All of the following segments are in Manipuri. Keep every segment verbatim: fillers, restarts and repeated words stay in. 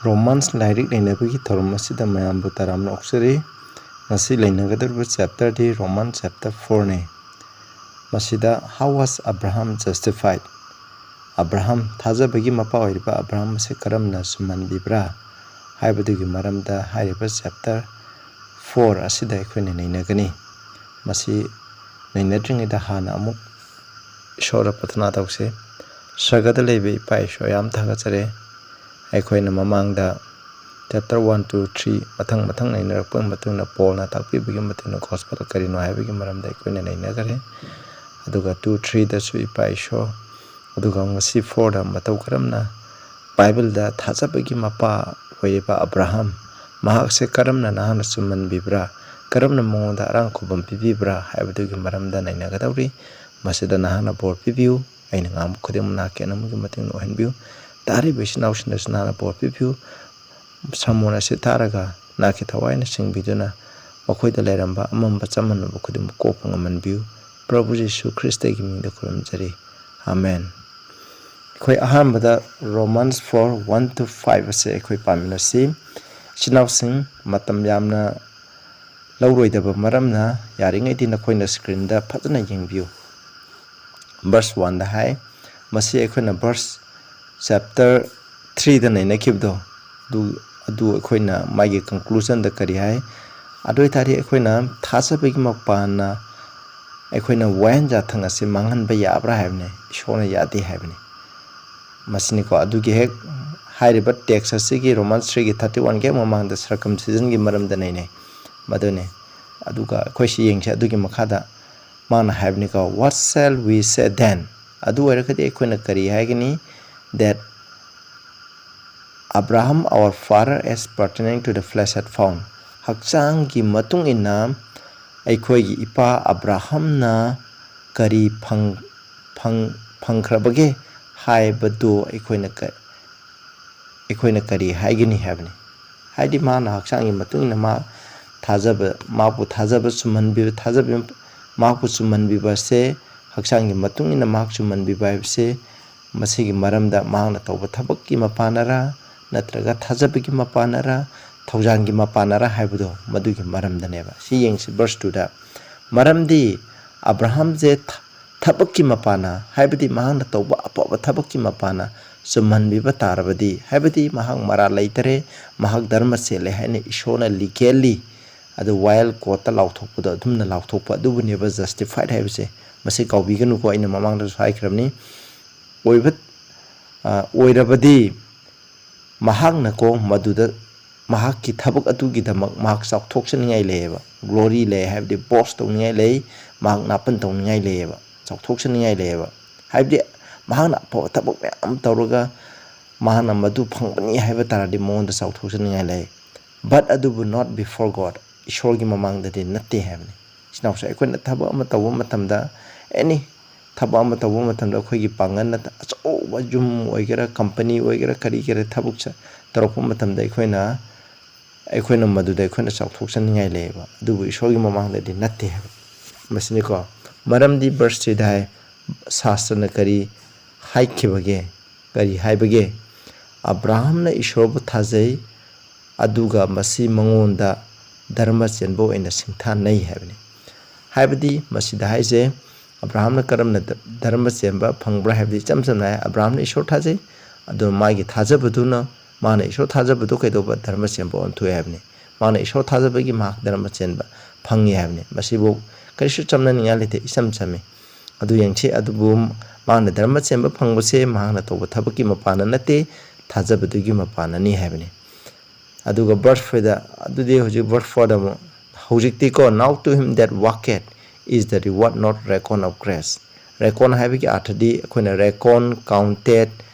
Romans ꯂꯥꯏꯔꯤꯛ ꯅꯩꯅꯕꯒꯤ ꯊꯧꯔꯝ ꯑꯁꯤꯗ ꯃꯌꯥꯝꯕꯨ ꯇꯔꯥꯝꯅ ꯑꯣꯛꯆꯔꯤ꯫ ꯉꯁꯤ ꯅꯩꯅꯒꯗꯧꯔꯤꯕ chapter ꯗꯤ Romans chapter four ꯅꯤ꯫ ꯃꯁꯤꯗ How was Abraham justified? Abraham, ꯊꯥꯖꯕꯒꯤ ꯃꯄꯥ ꯑꯣꯏꯔꯤꯕ ꯑꯕ꯭ꯔꯥꯍꯝ ꯑꯁꯤ ꯀꯔꯝꯅ ꯆꯨꯝꯍꯟꯕꯤꯕ꯭ꯔꯥ ꯍꯥꯏꯕꯗꯨꯒꯤ ꯃꯔꯝꯗ ꯍꯥꯏꯔꯤꯕ chapter four ꯑꯁꯤꯗ ꯑꯩꯈꯣꯏꯅ ꯅꯩꯅꯒꯅꯤ꯫ ꯃꯁꯤ ꯅꯩꯅꯗ꯭ꯔꯤꯉꯩꯗ ꯍꯥꯟꯅ ꯑꯃꯨꯛ ꯏꯁꯣꯔꯗ ꯄ꯭ꯔꯊꯅꯥ ꯇꯧꯁꯤ꯫ ꯁ꯭ꯋꯔꯒꯗ ꯂꯩꯕ ꯏꯄꯥ ꯏꯁꯣꯔ, ꯌꯥꯝ ꯊꯥꯒꯠꯆꯔꯤ꯫ ꯑꯩꯈꯣꯏꯅ ꯃꯃꯥꯡꯗ chapter one, two, three ꯃꯊꯪ ꯃꯊꯪ ꯅꯩꯅꯔꯛꯄꯒꯤ ꯃꯇꯨꯡꯗ ꯄꯣꯜꯅ ꯇꯥꯛꯄꯤꯕꯒꯤ ꯃꯇꯨꯡꯗ gospel ꯀꯔꯤꯅꯣ ꯍꯥꯏꯕꯒꯤ ꯃꯔꯝꯗ ꯑꯩꯈꯣꯏꯅ ꯅꯩꯅꯈꯔꯦ꯫ ꯑꯗꯨꯒ two, three ꯗꯁꯨ ꯏꯄꯥ ꯏꯁꯣꯔ, ꯑꯗꯨꯒ ꯉꯁꯤ four ꯗ ꯃꯇꯧ ꯀꯔꯝꯅ ꯕꯥꯏꯕꯜꯗ ꯊꯥꯖꯕꯒꯤ ꯃꯄꯥ ꯑꯣꯏꯔꯤꯕ ꯑꯕ꯭ꯔꯥꯍꯝ, ꯃꯍꯥꯛꯁꯦ ꯀꯔꯝꯅ ꯅꯍꯥꯛꯅ ꯆꯨꯝꯍꯟꯕꯤꯕ꯭ꯔꯥ, ꯀꯔꯝꯅ ꯃꯉꯣꯟꯗ ꯑꯔꯥꯡ ꯈꯨꯕꯝ ꯄꯤꯕꯤꯕ꯭ꯔꯥ ꯍꯥꯏꯕꯗꯨꯒꯤ ꯃꯔꯝꯗ ꯅꯩꯅꯒꯗꯧꯔꯤ꯫ ꯃꯁꯤꯗ ꯅꯍꯥꯛꯅ ꯕꯣꯔ ꯄꯤꯕꯤꯌꯨ꯫ ꯑꯩꯅ ꯉꯥꯡꯕ ꯈꯨꯗꯤꯡꯃꯛ ꯅꯍꯥꯛꯀꯤ ꯑꯅꯝꯕꯒꯤ ꯃꯇꯨꯡ ꯏꯟꯅ ꯑꯣꯏꯍꯟꯕꯤꯌꯨ꯫ ꯇꯥꯔꯤꯕ ꯏꯆꯤꯟ ꯏꯅꯥꯎꯁꯤꯡꯗꯁꯨ ꯅꯍꯥꯛꯅ ꯕꯣꯔ ꯄꯤꯕꯤꯌꯨ꯫ ꯁꯥꯃꯣꯟ ꯑꯁꯤ ꯇꯥꯔꯒ ꯅꯍꯥꯛꯀꯤ ꯊꯋꯥꯏꯅ ꯆꯤꯡꯕꯤꯗꯨꯅ ꯃꯈꯣꯏꯗ ꯂꯩꯔꯝꯕ ꯑꯃꯝꯕ ꯆꯃꯝꯅꯕ ꯈꯨꯗꯤꯡꯃꯛ ꯀꯣꯛꯄ ꯉꯝꯍꯟꯕꯤꯌꯨ꯫ ꯄ꯭ꯔꯚꯨ ꯖꯤꯁꯨ ꯈ꯭ꯔꯤꯁꯇꯒꯤ ꯃꯤꯡꯗ ꯈꯨꯔꯨꯝꯖꯔꯤ꯫ ꯑꯥꯃꯦꯟ꯫ ꯑꯩꯈꯣꯏ ꯑꯍꯥꯟꯕꯗ Romans four, one to five ꯑꯁꯦ ꯑꯩꯈꯣꯏ ꯄꯥꯃꯤꯟꯅꯁꯤ꯫ ꯏꯆꯤꯟ ꯏꯅꯥꯎꯁꯤꯡ, ꯃꯇꯝ ꯌꯥꯝꯅ ꯂꯧꯔꯣꯏꯗꯕ ꯃꯔꯝꯅ ꯌꯥꯔꯤꯉꯩꯗꯤ ꯅꯈꯣꯏꯅ screen ꯗ ꯐꯖꯅ ꯌꯦꯡꯕꯤꯌꯨ꯫ Verse one ꯗ ꯍꯥꯏ, ꯃꯁꯤ ꯑꯩꯈꯣꯏꯅ verse chapter three ꯗ ꯅꯩꯅꯈꯤꯕꯗꯣ, ꯑꯗꯨ, ꯑꯗꯨ ꯑꯩꯈꯣꯏꯅ ꯃꯥꯒꯤ conclusion ꯗ ꯀꯔꯤ ꯍꯥꯏ? ꯑꯗꯨ ꯑꯣꯏꯇꯥꯔꯗꯤ ꯑꯩꯈꯣꯏꯅ ꯊꯥꯖꯕꯒꯤ ꯃꯄꯥꯟꯅ ꯑꯩꯈꯣꯏꯅ ꯋꯥꯌꯦꯜ ꯌꯥꯊꯪ ꯑꯁꯤ ꯃꯥꯡꯍꯟꯕ ꯌꯥꯕ꯭ꯔꯥ ꯍꯥꯏꯕꯅꯤ꯫ ꯏꯁꯣꯔꯅ ꯌꯥꯗꯦ ꯍꯥꯏꯕꯅꯤ꯫ ꯃꯁꯤꯅꯤꯀꯣ, ꯑꯗꯨꯒꯤ ꯍꯦꯛ ꯍꯥꯏꯔꯤꯕ text ꯑꯁꯤꯒꯤ Romans three ꯒꯤ thirty one ꯒꯤ ꯍꯦꯛ ꯃꯃꯥꯡꯗ circumcision ꯒꯤ ꯃꯔꯝꯗ ꯅꯩꯅꯩ꯫ ꯃꯗꯨꯅꯤ꯫ ꯑꯗꯨꯒ ꯑꯩꯈꯣꯏ ꯁꯤ ꯌꯦꯡꯁꯤ꯫ ꯑꯗꯨꯒꯤ ꯃꯈꯥꯗ ꯃꯥꯅ ꯍꯥꯏꯕꯅꯤꯀꯣ, "What shall we say then?" ꯑꯗꯨ ꯑꯣꯏꯔꯒꯗꯤ ꯑꯩꯈꯣꯏꯅ ꯀꯔꯤ ꯍꯥꯏꯒꯅꯤ? That Abraham our father as pertaining to the flesh had found, ꯍꯛꯆꯥꯡꯒꯤ ꯃꯇꯨꯡ ꯏꯟꯅ ꯑꯩꯈꯣꯏꯒꯤ ꯏꯄꯥ ꯑꯕ꯭ꯔꯥꯍꯝꯅ ꯀꯔꯤ ꯐꯪ-, ꯐꯪ-, ꯐꯪꯈ꯭ꯔꯕꯒꯦ ꯍꯥꯏꯕꯗꯨ ꯑꯩꯈꯣꯏꯅ ꯀ-, ꯑꯩꯈꯣꯏꯅ ꯀꯔꯤ ꯍꯥꯏꯒꯅꯤ ꯍꯥꯏꯕꯅꯤ꯫ ꯍꯥꯏꯗꯤ ꯃꯥꯅ ꯍꯛꯆꯥꯡꯒꯤ ꯃꯇꯨꯡ ꯏꯟꯅ ꯃꯥ ꯊꯥꯖꯕ, ꯃꯥꯕꯨ ꯊꯥꯖꯕ ꯆꯨꯝꯍꯟꯕꯤꯕ, ꯊꯥꯖꯕ, ꯃꯍꯥꯛꯄꯨ ꯆꯨꯝꯍꯟꯕꯤꯕ ꯑꯁꯦ, ꯍꯛꯆꯥꯡꯒꯤ ꯃꯇꯨꯡ ꯏꯟꯅ ꯃꯍꯥꯛ ꯆꯨꯝꯍꯟꯕꯤꯕ ꯍꯥꯏꯕꯁꯦ, ꯃꯁꯤꯒꯤ ꯃꯔꯝꯗ ꯃꯍꯥꯛꯅ ꯇꯧꯕ ꯊꯕꯛꯀꯤ ꯃꯄꯥꯟꯅꯔ, ꯅꯠꯇ꯭ꯔꯒ ꯊꯥꯖꯕꯒꯤ ꯃꯄꯥꯟꯅꯔ, ꯊꯧꯖꯥꯜꯒꯤ ꯃꯄꯥꯟꯅꯔ ꯍꯥꯏꯕꯗꯣ ꯃꯗꯨꯒꯤ ꯃꯔꯝꯗꯅꯦꯕ꯫ ꯁꯤ ꯌꯦꯡꯁꯤ verse two ꯗ꯫ ꯃꯔꯝꯗꯤ ꯑꯕ꯭ꯔꯥꯍꯥꯝꯁꯦ ꯊ-, ꯊꯕꯛꯀꯤ ꯃꯄꯥꯟꯅ, ꯍꯥꯏꯕꯗꯤ ꯃꯍꯥꯛꯅ ꯇꯧꯕ ꯑꯐꯕ ꯊꯕꯛꯀꯤ ꯃꯄꯥꯟꯅ ꯆꯨꯝꯍꯟꯕꯤꯕ ꯇꯥꯔꯕꯗꯤ, ꯍꯥꯏꯕꯗꯤ ꯃꯍꯥꯛ ꯃꯔꯥꯜ ꯂꯩꯇꯔꯦ, ꯃꯍꯥꯛ ꯙꯔꯃ ꯆꯦꯜꯂꯦ ꯍꯥꯏꯅ ꯏꯁꯣꯔꯅ legally, ꯑꯗꯨ while court ꯇ ꯂꯥꯎꯊꯣꯛꯄꯗꯣ, ꯑꯗꯨꯝꯅ ꯂꯥꯎꯊꯣꯛꯄ ꯑꯗꯨꯕꯨꯅꯦꯕ justified ꯍꯥꯏꯕꯁꯦ꯫ ꯃꯁꯤ ꯀꯥꯎꯕꯤꯒꯅꯨꯀꯣ, ꯑꯩꯅ ꯃꯃꯥꯡꯗꯁꯨ ꯍꯥꯏꯈ꯭ꯔꯕꯅꯤ꯫ ꯑꯣꯏꯕ, ꯑ, ꯑꯣꯏꯔꯕꯗꯤ ꯃꯍꯥꯛꯅꯀꯣ ꯃꯗꯨꯗ ꯃꯍꯥꯛꯀꯤ ꯊꯕꯛ ꯑꯗꯨꯒꯤꯗꯃꯛ ꯃꯍꯥꯛ ꯆꯥꯎꯊꯣꯛꯆꯅꯤꯡꯉꯥꯏ ꯂꯩꯌꯦꯕ꯫ Glory ꯂꯩ ꯍꯥꯏꯕꯗꯤ boast ꯇꯧꯅꯤꯡꯉꯥꯏ ꯂꯩ, ꯃꯍꯥꯛ ꯅꯥꯄꯟ ꯇꯧꯅꯤꯡꯉꯥꯏ ꯂꯩꯌꯦꯕ, ꯆꯥꯎꯊꯣꯛꯆꯅꯤꯡꯉꯥꯏ ꯂꯩꯌꯦꯕ꯫ ꯍꯥꯏꯕꯗꯤ ꯃꯍꯥꯛꯅ ꯑꯐꯕ ꯊꯕꯛ ꯃꯌꯥꯝ ꯑꯃ ꯇꯧꯔꯒ ꯃꯍꯥꯛꯅ ꯃꯗꯨ ꯐꯪꯕꯅꯤ ꯍꯥꯏꯕ ꯇꯥꯔꯗꯤ ꯃꯉꯣꯟꯗ ꯆꯥꯎꯊꯣꯛꯆꯅꯤꯡꯉꯥꯏ ꯂꯩ꯫ But ꯑꯗꯨꯕꯨ not before God, ꯏꯁꯣꯔꯒꯤ ꯃꯃꯥꯡꯗꯗꯤ ꯅꯠꯇꯦ ꯍꯥꯏꯕꯅꯤ꯫ ꯏꯆꯤꯟ ꯏꯅꯥꯎꯁꯦ, ꯑꯩꯈꯣꯏꯅ ꯊꯕꯛ ꯑꯃ ꯇꯧꯕ ꯃꯇꯝꯗ, any ꯊꯕꯛ ꯑꯃ ꯇꯧꯕ ꯃꯇꯝꯗ ꯑꯩꯈꯣꯏꯒꯤ ꯄꯥꯡꯒꯜꯅ ꯑꯆꯧꯕ ꯌꯨꯝ ꯑꯣꯏꯒꯦꯔꯥ, company ꯑꯣꯏꯒꯦꯔꯥ, ꯀꯔꯤ ꯀꯔꯤ ꯊꯕꯛ ꯆ-, ꯇꯧꯔꯛꯄ ꯃꯇꯝꯗ ꯑꯩꯈꯣꯏꯅ, ꯑꯩꯈꯣꯏꯅ ꯃꯗꯨꯗ ꯑꯩꯈꯣꯏꯅ ꯆꯥꯎꯊꯣꯛꯆꯅꯤꯡꯉꯥꯏ ꯂꯩꯌꯦꯕ, ꯑꯗꯨꯕꯨ ꯏꯁꯣꯔꯒꯤ ꯃꯃꯥꯡꯗꯗꯤ ꯅꯠꯇꯦ ꯍꯥꯏꯕ꯫ ꯃꯁꯤꯅꯤꯀꯣ, ꯃꯔꯝꯗꯤ verse three ꯗ ꯍꯥꯏ, ꯁꯥꯁꯇ꯭ꯔꯅ ꯀꯔꯤ ꯍꯥꯏꯈꯤꯕꯒꯦ, ꯀꯔꯤ ꯍꯥꯏꯕꯒꯦ? "ꯑꯕ꯭ꯔꯥꯍꯝꯅ ꯏꯁꯣꯔꯕꯨ ꯊꯥꯖꯩ, ꯑꯗꯨꯒ ꯃꯁꯤ ꯃꯉꯣꯟꯗ ꯙꯔꯃ ꯆꯦꯟꯕ ꯑꯣꯏꯅ ꯁꯤꯡꯊꯥꯅꯩ" ꯍꯥꯏꯕꯅꯤ꯫ ꯍꯥꯏꯕꯗꯤ ꯃꯁꯤꯗ ꯍꯥꯏꯁꯦ, ꯑꯕ꯭ꯔꯥꯍꯝꯅ ꯀꯔꯝꯅ ꯙ-, ꯙꯔꯃ ꯆꯦꯟꯕ ꯐꯪꯕ꯭ꯔꯥ ꯍꯥꯏꯕꯗꯤ ꯏꯆꯝ ꯆꯝꯅ ꯍꯥꯏ, ꯑꯕ꯭ꯔꯥꯍꯝꯅ ꯏꯁꯣꯔ ꯊꯥꯖꯩ, ꯑꯗꯨꯅ ꯃꯥꯒꯤ ꯊꯥꯖꯕꯗꯨꯅ ꯃꯥꯅ ꯏꯁꯣꯔ ꯊꯥꯖꯕꯗꯨ ꯀꯩꯗꯧꯕ? ꯙꯔꯃ ꯆꯦꯟꯕ ꯑꯣꯟꯊꯣꯛꯑꯦ ꯍꯥꯏꯕꯅꯤ꯫ ꯃꯥꯅ ꯏꯁꯣꯔ ꯊꯥꯖꯕꯒꯤ ꯃꯍꯥꯛ ꯙꯔꯃ ꯆꯦꯟꯕ ꯐꯪꯉꯤ ꯍꯥꯏꯕꯅꯤ꯫ ꯃꯁꯤꯕꯨ ꯀꯔꯤꯁꯨ ꯆꯝꯅꯅꯤꯡꯉꯥꯏ ꯂꯩꯇꯦ, ꯏꯆꯝ ꯆꯝꯃꯤ꯫ ꯑꯗꯨ ꯌꯦꯡꯁꯤ, ꯑꯗꯨꯕꯨ ꯃꯥꯅ ꯙꯔꯃ ꯆꯦꯟꯕ ꯐꯪꯕꯁꯦ ꯃꯍꯥꯛꯅ ꯇꯧꯕ ꯊꯕꯛꯀꯤ ꯃꯄꯥꯟꯅ ꯅꯠꯇꯦ, ꯊꯥꯖꯕꯗꯨꯒꯤ ꯃꯄꯥꯟꯅꯅꯤ ꯍꯥꯏꯕꯅꯤ꯫ ꯑꯗꯨꯒ verse four ꯗ, ꯑꯗꯨꯗꯤ ꯍꯧꯖꯤꯛ verse four ꯗ ꯑꯃꯨꯛ, ꯍꯧꯖꯤꯛꯇꯤꯀꯣ, "Now to him that worketh is the reward not reckon of grace." Reckon ꯍꯥꯏꯕꯒꯤ ꯑꯥꯔꯊꯗꯤ ꯑꯩꯈꯣꯏꯅ reckon, counted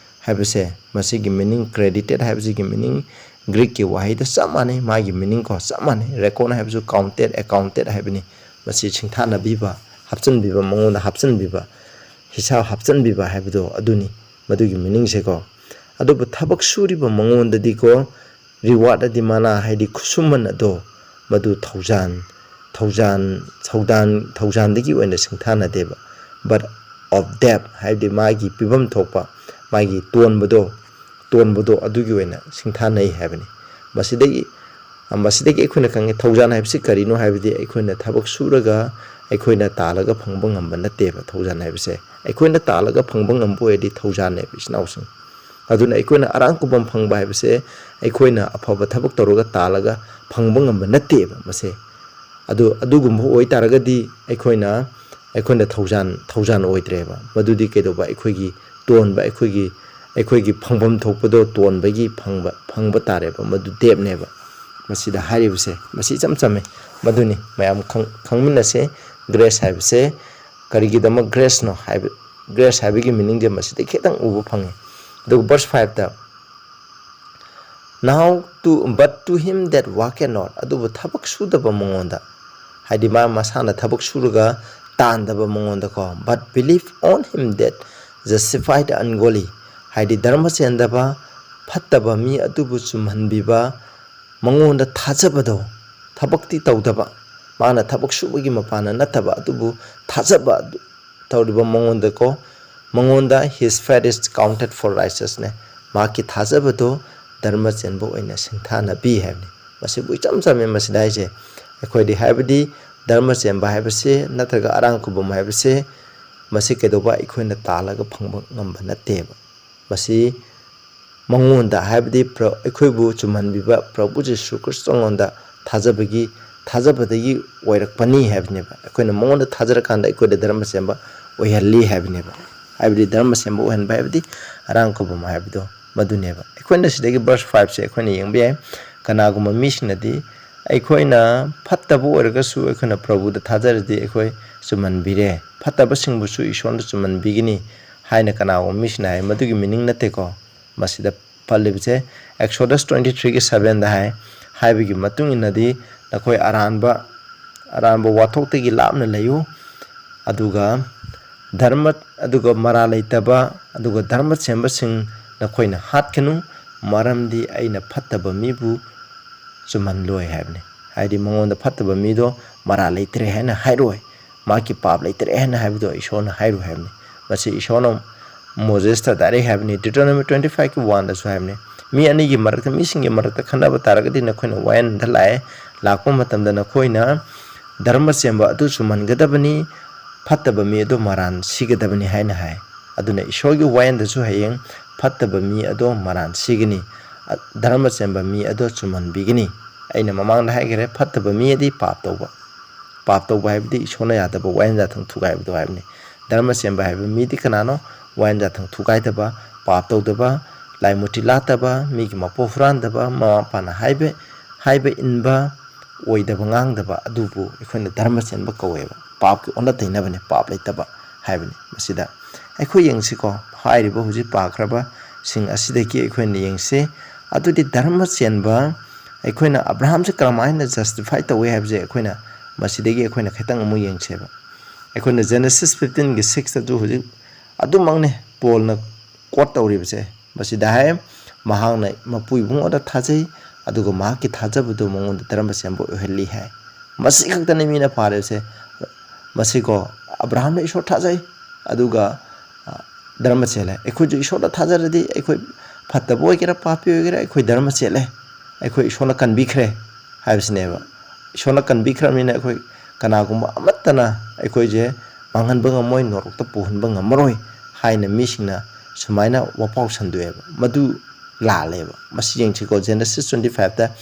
ꯍꯥꯏꯕꯁꯦ, ꯃꯁꯤꯒꯤ meaning, credited ꯍꯥꯏꯕꯁꯤꯒꯤ meaning, Greek ꯀꯤ ꯋꯥꯍꯩꯗ ꯆꯞ ꯃꯥꯟꯅꯩ, ꯃꯥꯒꯤ meaning ꯀꯣ, ꯆꯞ ꯃꯥꯟꯅꯩ꯫ Reckon ꯍꯥꯏꯕꯁꯨ counted, accounted ꯍꯥꯏꯕꯅꯤ꯫ ꯃꯁꯤ ꯁꯤꯡꯊꯥꯅꯕꯤꯕ, ꯍꯥꯞꯆꯤꯟꯕꯤꯕ, ꯃꯉꯣꯟꯗ ꯍꯥꯞꯆꯤꯟꯕꯤꯕ, ꯍꯤꯁꯥꯕ ꯍꯥꯞꯆꯤꯟꯕꯤꯕ ꯍꯥꯏꯕꯗꯣ ꯑꯗꯨꯅꯤ, ꯃꯗꯨꯒꯤ meaning ꯁꯦꯀꯣ꯫ ꯑꯗꯨꯕꯨ ꯊꯕꯛ ꯁꯨꯔꯤꯕ ꯃꯉꯣꯟꯗꯗꯤꯀꯣ, reward ꯑꯗꯤ ꯃꯅꯥ ꯍꯥꯏꯗꯤ ꯈꯨꯠꯁꯨꯃꯟ ꯑꯗꯣ, ꯃꯗꯨ ꯊꯧꯖꯥꯟ, ꯊꯧꯖꯥꯟ, ꯊꯧꯗꯥꯟ, ꯊꯧꯖꯥꯟꯗꯒꯤ ꯑꯣꯏꯅ ꯁꯤꯡꯊꯥꯅꯗꯦꯕ꯫ But of debt ꯍꯥꯏꯕꯗꯤ ꯃꯥꯒꯤ ꯄꯤꯐꯝ ꯊꯣꯛꯄ, ꯃꯥꯒꯤ ꯇꯣꯟꯕꯗꯣ, ꯇꯣꯟꯕꯗꯣ ꯑꯗꯨꯒꯤ ꯑꯣꯏꯅ ꯁꯤꯡꯊꯥꯅꯩ ꯍꯥꯏꯕꯅꯤ꯫ ꯃꯁꯤꯗꯒꯤ ꯃꯁꯤꯗꯒꯤ ꯑꯩꯈꯣꯏꯅ ꯈꯪꯉꯦ, ꯊꯧꯖꯥꯟ ꯍꯥꯏꯕꯁꯤ ꯀꯔꯤꯅꯣ ꯍꯥꯏꯕꯗꯤ ꯑꯩꯈꯣꯏꯅ ꯊꯕꯛ ꯁꯨꯔꯒ ꯑꯩꯈꯣꯏꯅ ꯇꯥꯜꯂꯒ ꯐꯪꯕ ꯉꯝꯕ ꯅꯠꯇꯦꯕ꯫ ꯊꯧꯖꯥꯟ ꯍꯥꯏꯕꯁꯦ ꯑꯩꯈꯣꯏꯅ ꯇꯥꯜꯂꯒ ꯐꯪꯕ ꯉꯝꯕ ꯑꯣꯏꯔꯗꯤ ꯊꯧꯖꯥꯟꯅꯦꯕ, ꯏꯆꯤꯟ ꯏꯅꯥꯎꯁꯤꯡ꯫ ꯑꯗꯨꯅ ꯑꯩꯈꯣꯏꯅ ꯑꯔꯥꯡ ꯈꯨꯕꯝ ꯐꯪꯕ ꯍꯥꯏꯕꯁꯦ ꯑꯩꯈꯣꯏꯅ ꯑꯐꯕ ꯊꯕꯛ ꯇꯧꯔꯒ ꯇꯥꯜꯂꯒ ꯐꯪꯕ ꯉꯝꯕ ꯅꯠꯇꯦꯕ ꯃꯁꯦ꯫ ꯑꯗꯨ ꯑꯗꯨꯒꯨꯝꯕ ꯑꯣꯏꯇꯥꯔꯒꯗꯤ ꯑꯩꯈꯣꯏꯅ ꯑꯩꯈꯣꯏꯅ ꯊꯧꯖꯥꯟ ꯊꯧꯖꯥꯟ ꯑꯣꯏꯗ꯭ꯔꯦꯕ꯫ ꯃꯗꯨꯗꯤ ꯀꯩꯗꯧꯕ? ꯑꯩꯈꯣꯏꯒꯤ ꯇꯣꯟꯕ, ꯑꯩꯈꯣꯏꯒꯤ ꯑꯩꯈꯣꯏꯒꯤ ꯐꯪꯐꯝ ꯊꯣꯛꯄꯗꯣ ꯇꯣꯟꯕꯒꯤ ꯐꯪꯕ ꯐꯪꯕ ꯇꯥꯔꯦꯕ꯫ ꯃꯗꯨ ꯗꯦꯞꯅꯦꯕ꯫ ꯃꯁꯤꯗ ꯍꯥꯏꯔꯤꯕꯁꯦ ꯃꯁꯤ ꯏꯆꯝ ꯆꯝꯃꯦ꯫ ꯃꯗꯨꯅꯤ ꯃꯌꯥꯝ ꯈꯪ- ꯈꯪꯃꯤꯟꯅꯁꯦ꯫ ꯒ꯭ꯔꯦꯁ ꯍꯥꯏꯕꯁꯦ ꯀꯔꯤꯒꯤꯗꯃꯛ ꯒ꯭ꯔꯦꯁꯅꯣ ꯍꯥꯏꯕ, ꯒ꯭ꯔꯦꯁ ꯍꯥꯏꯕꯒꯤ ꯃꯤꯅꯤꯡꯁꯦ ꯃꯁꯤꯗ ꯈꯤꯇꯪ ꯎꯕ ꯐꯪꯉꯤ꯫ ꯑꯗꯨꯒ ꯕꯔꯁ ꯐꯥꯏꯚꯇ, "Now to, but to him that worketh not", ꯑꯗꯨꯕꯨ ꯊꯕꯛ ꯁꯨꯗꯕ ꯃꯉꯣꯟꯗ, ꯍꯥꯏꯗꯤ ꯃꯥ ꯃꯁꯥꯅ ꯊꯕꯛ ꯁꯨꯔꯒ ꯇꯥꯟꯗꯕ ꯃꯉꯣꯟꯗꯀꯣ, "but believe on him that justified ungodly", ꯍꯥꯏꯗꯤ ꯙꯔꯃ ꯆꯦꯟꯗꯕ ꯐꯠꯇꯕ ꯃꯤ ꯑꯗꯨꯕꯨ ꯆꯨꯝꯍꯟꯕꯤꯕ, ꯃꯉꯣꯟꯗ ꯊꯥꯖꯕꯗꯣ, ꯊꯕꯛꯇꯤ ꯇꯧꯗꯕ, ꯃꯥꯅ ꯊꯕꯛ ꯁꯨꯕꯒꯤ ꯃꯄꯥꯟꯅ ꯅꯠꯇꯕ ꯑꯗꯨꯕꯨ ꯊꯥꯖꯕ ꯑꯗꯨ ꯇꯧꯔꯤꯕ ꯃꯉꯣꯟꯗꯀꯣ, ꯃꯉꯣꯟꯗ "his faith is counted for righteousness", ꯃꯍꯥꯛꯀꯤ ꯊꯥꯖꯕꯗꯣ ꯙꯔꯃ ꯆꯦꯟꯕ ꯑꯣꯏꯅ ꯁꯤꯡꯊꯥꯅꯕꯤ ꯍꯥꯏꯕꯅꯤ꯫ ꯃꯁꯤꯕꯨ ꯏꯆꯝ ꯆꯝꯃꯦ ꯃꯁꯤꯗ ꯍꯥꯏꯁꯦ꯫ ꯑꯩꯈꯣꯏꯗꯤ ꯍꯥꯏꯕꯗꯤ ꯙꯔꯃ ꯆꯦꯟꯕ ꯍꯥꯏꯕꯁꯦ ꯅꯠꯇ꯭ꯔꯒ ꯑꯔꯥꯡ ꯈꯨꯕꯝ ꯍꯥꯏꯕꯁꯦ ꯃꯁꯤ ꯀꯩꯗꯧꯕ? ꯑꯩꯈꯣꯏꯅ ꯇꯥꯜꯂꯒ ꯐꯪꯕ ꯉꯝꯕ ꯅꯠꯇꯦꯕ꯫ ꯃꯁꯤ ꯃꯉꯣꯟꯗ, ꯍꯥꯏꯕꯗꯤ ꯄ꯭ꯔ-, ꯑꯩꯈꯣꯏꯕꯨ ꯆꯨꯝꯍꯟꯕꯤꯕ ꯄ꯭ꯔꯚꯨ ꯖꯤꯁꯨ ꯈ꯭ꯔꯤꯁꯇꯉꯣꯟꯗ ꯊꯥꯖꯕꯒꯤ, ꯊꯥꯖꯕꯗꯒꯤ ꯑꯣꯏꯔꯛꯄꯅꯤ ꯍꯥꯏꯕꯅꯦꯕ꯫ ꯑꯩꯈꯣꯏꯅ ꯃꯉꯣꯟꯗ ꯊꯥꯖꯔꯀꯥꯟꯗ ꯑꯩꯈꯣꯏꯗ ꯙꯔꯃ ꯆꯦꯟꯕ ꯑꯣꯏꯍꯜꯂꯤ ꯍꯥꯏꯕꯅꯦꯕ꯫ ꯍꯥꯏꯕꯗꯤ ꯙꯔꯃ ꯆꯦꯟꯕ ꯑꯣꯏꯍꯟꯕ ꯍꯥꯏꯕꯗꯤ ꯑꯔꯥꯡ ꯈꯨꯕꯝ ꯍꯥꯏꯕꯗꯣ ꯃꯗꯨꯅꯦꯕ꯫ ꯑꯩꯈꯣꯏꯅ ꯁꯤꯗꯒꯤ ꯕꯔꯁ ꯐꯥꯏꯚꯁꯦ ꯑꯩꯈꯣꯏꯅ ꯌꯦꯡꯕ ꯌꯥꯏ꯫ ꯀꯅꯥꯒꯨꯝꯕ ꯃꯤꯁꯤꯡꯅꯗꯤ ꯑꯩꯈꯣꯏꯅ ꯐꯠꯇꯕ ꯑꯣꯏꯔꯒꯁꯨ ꯑꯩꯈꯣꯏꯅ ꯄ꯭ꯔꯚꯨꯗ ꯊꯥꯖꯔꯗꯤ ꯑꯩꯈꯣꯏ ꯆꯨꯝꯍꯟꯕꯤꯔꯦ, ꯐꯠꯇꯕꯁꯤꯡꯕꯨꯁꯨ ꯏꯁꯣꯔꯅ ꯆꯨꯝꯍꯟꯕꯤꯒꯅꯤ ꯍꯥꯏꯅ ꯀꯅꯥꯒꯨꯝꯕ ꯃꯤꯁꯤꯡꯅ ꯍꯥꯏ꯫ ꯃꯗꯨꯒꯤ ꯃꯤꯅꯤꯡ ꯅꯠꯇꯦꯀꯣ꯫ ꯃꯁꯤꯗ ꯄꯜꯂꯤꯕꯁꯦ ꯑꯦꯛꯁꯣꯗꯁ ꯇ꯭ꯋꯦꯟꯇꯤ ꯊ꯭ꯔꯤꯒꯤ ꯁꯕꯦꯟꯗ ꯍꯥꯏ, "ꯍꯥꯏꯕꯒꯤ ꯃꯇꯨꯡ ꯏꯟꯅꯗꯤ ꯅꯈꯣꯏ ꯑꯔꯥꯟꯕ, ꯑꯔꯥꯟꯕ ꯋꯥꯊꯣꯛꯇꯒꯤ ꯂꯥꯞꯅ ꯂꯩꯌꯨ, ꯑꯗꯨꯒ ꯙꯔꯃ, ꯑꯗꯨꯒ ꯃꯔꯥꯜ ꯂꯩꯇꯕ, ꯑꯗꯨꯒ ꯙꯔꯃ ꯆꯦꯟꯕꯁꯤꯡ ꯅꯈꯣꯏꯅ ꯍꯥꯠꯀꯅꯨ, ꯃꯔꯝꯗꯤ ꯑꯩꯅ ꯐꯠꯇꯕ ꯃꯤꯕꯨ ꯆꯨꯝꯍꯜꯂꯣꯏ" ꯍꯥꯏꯕꯅꯤ꯫ ꯍꯥꯏꯗꯤ ꯃꯉꯣꯟꯗ ꯐꯠꯇꯕ ꯃꯤꯗꯣ ꯃꯔꯥꯜ ꯂꯩꯇ꯭ꯔꯦ ꯍꯥꯏꯅ ꯍꯥꯏꯔꯣꯏ, ꯃꯍꯥꯛꯀꯤ ꯄꯥꯞ ꯂꯩꯇ꯭ꯔꯦ ꯍꯥꯏꯅ ꯍꯥꯏꯕꯗꯣ ꯏꯁꯣꯔꯅ ꯍꯥꯏꯔꯣꯏ ꯍꯥꯏꯕꯅꯤ꯫ ꯃꯁꯤ ꯏꯁꯣꯔꯅ ꯃꯣꯖꯦꯁꯇ ꯗꯥꯏꯔꯦꯛ ꯍꯥꯏꯕꯅꯤ꯫ Deuteronomy twenty five ꯀꯤ one ꯗꯁꯨ ꯍꯥꯏꯕꯅꯤ, "ꯃꯤ ꯑꯅꯤꯒꯤ ꯃꯔꯛꯇ, ꯃꯤꯁꯤꯡꯒꯤ ꯃꯔꯛꯇ ꯈꯠꯅꯕ ꯇꯥꯔꯒꯗꯤ ꯅꯈꯣꯏꯅ ꯋꯥꯌꯦꯜꯗ ꯂꯥꯛꯑꯦ, ꯂꯥꯛꯄ ꯃꯇꯝꯗ ꯅꯈꯣꯏꯅ ꯙꯔꯃ ꯆꯦꯟꯕ ꯑꯗꯨ ꯆꯨꯝꯍꯟꯒꯗꯕꯅꯤ, ꯐꯠꯇꯕ ꯃꯤ ꯑꯗꯨ ꯃꯔꯥꯟ ꯁꯤꯒꯗꯕꯅꯤ" ꯍꯥꯏꯅ ꯍꯥꯏ꯫ ꯑꯗꯨꯅ ꯏꯁꯣꯔꯒꯤ ꯋꯥꯌꯦꯜꯗꯁꯨ ꯍꯌꯦꯡ ꯐꯠꯇꯕ ꯃꯤ ꯑꯗꯣ ꯃꯔꯥꯟ ꯁꯤꯒꯅꯤ, ꯑ, ꯙꯔꯃ ꯆꯦꯟꯕ ꯃꯤ ꯑꯗꯣ ꯆꯨꯝꯍꯟꯕꯤꯒꯅꯤ꯫ ꯑꯩꯅ ꯃꯃꯥꯡꯗ ꯍꯥꯏꯈ꯭ꯔꯦ, ꯐꯠꯇꯕ ꯃꯤ ꯑꯗꯤ ꯄꯥꯞ ꯇꯧꯕ꯫ ꯄꯥꯞ ꯇꯧꯕ ꯍꯥꯏꯕꯗꯤ ꯏꯁꯣꯔꯅ ꯌꯥꯗꯕ ꯋꯥꯌꯦꯜ ꯌꯥꯊꯪ ꯊꯨꯒꯥꯏꯕꯗꯣ ꯍꯥꯏꯕꯅꯤ꯫ ꯙꯔꯃ ꯆꯦꯟꯕ ꯍꯥꯏꯕ ꯃꯤꯗꯤ ꯀꯅꯥꯅꯣ? ꯋꯥꯌꯦꯜ ꯌꯥꯊꯪ ꯊꯨꯒꯥꯏꯗꯕ, ꯄꯥꯞ ꯇꯧꯗꯕ, ꯂꯥꯏ ꯃꯨꯔꯇꯤ ꯂꯥꯠꯇꯕ, ꯃꯤꯒꯤ ꯃꯄꯣꯛ ꯍꯨꯔꯥꯟꯗꯕ, ꯃꯃꯥ ꯃꯄꯥꯅ ꯍꯥꯏꯕ, ꯍꯥꯏꯕ ꯏꯟꯕ, ꯑꯣꯏꯗꯕ ꯉꯥꯡꯗꯕ ꯑꯗꯨꯕꯨ ꯑꯩꯈꯣꯏꯅ ꯙꯔꯃ ꯆꯦꯟꯕ ꯀꯧꯋꯦꯕ꯫ ꯄꯥꯞꯀꯤ ꯑꯣꯟꯅ ꯇꯩꯅꯕꯅꯤ, ꯄꯥꯞ ꯂꯩꯇꯕ ꯍꯥꯏꯕꯅꯤ꯫ ꯃꯁꯤꯗ ꯑꯩꯈꯣꯏ ꯌꯦꯡꯁꯤꯀꯣ, ꯍꯥꯏꯔꯤꯕ ꯍꯧꯖꯤꯛ ꯄꯥꯈ꯭ꯔꯕꯁꯤꯡ ꯑꯁꯤꯗꯒꯤ ꯑꯩꯈꯣꯏꯅ ꯌꯦꯡꯁꯤ꯫ ꯑꯗꯨꯗꯤ ꯙꯔꯃ ꯆꯦꯟꯕ ꯑꯩꯈꯣꯏꯅ ꯑꯕ꯭ꯔꯥꯍꯥꯝꯁꯦ ꯀꯔꯝꯍꯥꯏꯅ justify ꯇꯧꯏ ꯍꯥꯏꯕꯁꯦ ꯑꯩꯈꯣꯏꯅ ꯃꯁꯤꯗꯒꯤ ꯑꯩꯈꯣꯏꯅ ꯈꯤꯇꯪ ꯑꯃꯨꯛ ꯌꯦꯡꯁꯦꯕ꯫ ꯑꯩꯈꯣꯏꯅ Genesis fifteen ꯒꯤ six ꯇꯁꯨ ꯍꯧꯖꯤꯛ ꯑꯗꯨꯃꯛꯅꯦ ꯄꯣꯜꯅ quote ꯇꯧꯔꯤꯕꯁꯦ꯫ ꯃꯁꯤꯗ ꯍꯥꯏ, "ꯃꯍꯥꯛꯅ ꯃꯄꯨ ꯏꯕꯨꯡꯉꯣꯗ ꯊꯥꯖꯩ, ꯑꯗꯨꯒ ꯃꯍꯥꯛꯀꯤ ꯊꯥꯖꯕꯗꯨ ꯃꯉꯣꯟꯗ ꯙꯔꯃ ꯆꯦꯟꯕ ꯑꯣꯏꯍꯜꯂꯤ" ꯍꯥꯏ꯫ ꯃꯁꯤ ꯈꯛꯇꯅꯤ ꯃꯤꯅ ꯄꯥꯔꯤꯕꯁꯦ꯫ ꯃꯁꯤꯀꯣ, ꯑꯕ꯭ꯔꯥꯍꯥꯝꯅ ꯏꯁꯣꯔ ꯊꯥꯖꯩ, ꯑꯗꯨꯒ, ꯑ, ꯙꯔꯃ ꯆꯦꯜꯂꯦ꯫ ꯑꯩꯈꯣꯏꯁꯨ ꯏꯁꯣꯔꯗ ꯊꯥꯖꯔꯗꯤ ꯑꯩꯈꯣꯏ ꯐꯠꯇꯕ ꯑꯣꯏꯒꯦꯔꯥ ꯄꯥꯄꯤ ꯑꯣꯏꯒꯦꯔꯥ ꯑꯩꯈꯣꯏ ꯙꯔꯃ ꯆꯦꯜꯂꯦ, ꯑꯩꯈꯣꯏ ꯏꯁꯣꯔꯅ ꯀꯟꯕꯤꯈ꯭ꯔꯦ ꯍꯥꯏꯕꯁꯤꯅꯦꯕ꯫ ꯏꯁꯣꯔꯅ ꯀꯟꯕꯤꯈ꯭ꯔꯕꯅꯤꯅ ꯑꯩꯈꯣꯏ ꯀꯅꯥꯒꯨꯝꯕ ꯑꯃꯠꯇꯅ ꯑꯩꯈꯣꯏꯁꯦ ꯃꯥꯡꯍꯟꯕ ꯉꯝꯃꯣꯏ, ꯅꯣꯔꯣꯛꯇ ꯄꯨꯍꯟꯕ ꯉꯝꯃꯔꯣꯏ ꯍꯥꯏꯅ ꯃꯤꯁꯤꯡꯅ ꯁꯨꯃꯥꯏꯅ ꯋꯥꯄꯥꯎ ꯁꯟꯗꯣꯛꯑꯦꯕ꯫ ꯃꯗꯨ ꯂꯥꯜꯂꯦꯕ꯫ ꯃꯁꯤ ꯌꯦꯡꯁꯤꯀꯣ, Genesis twenty five ꯇ,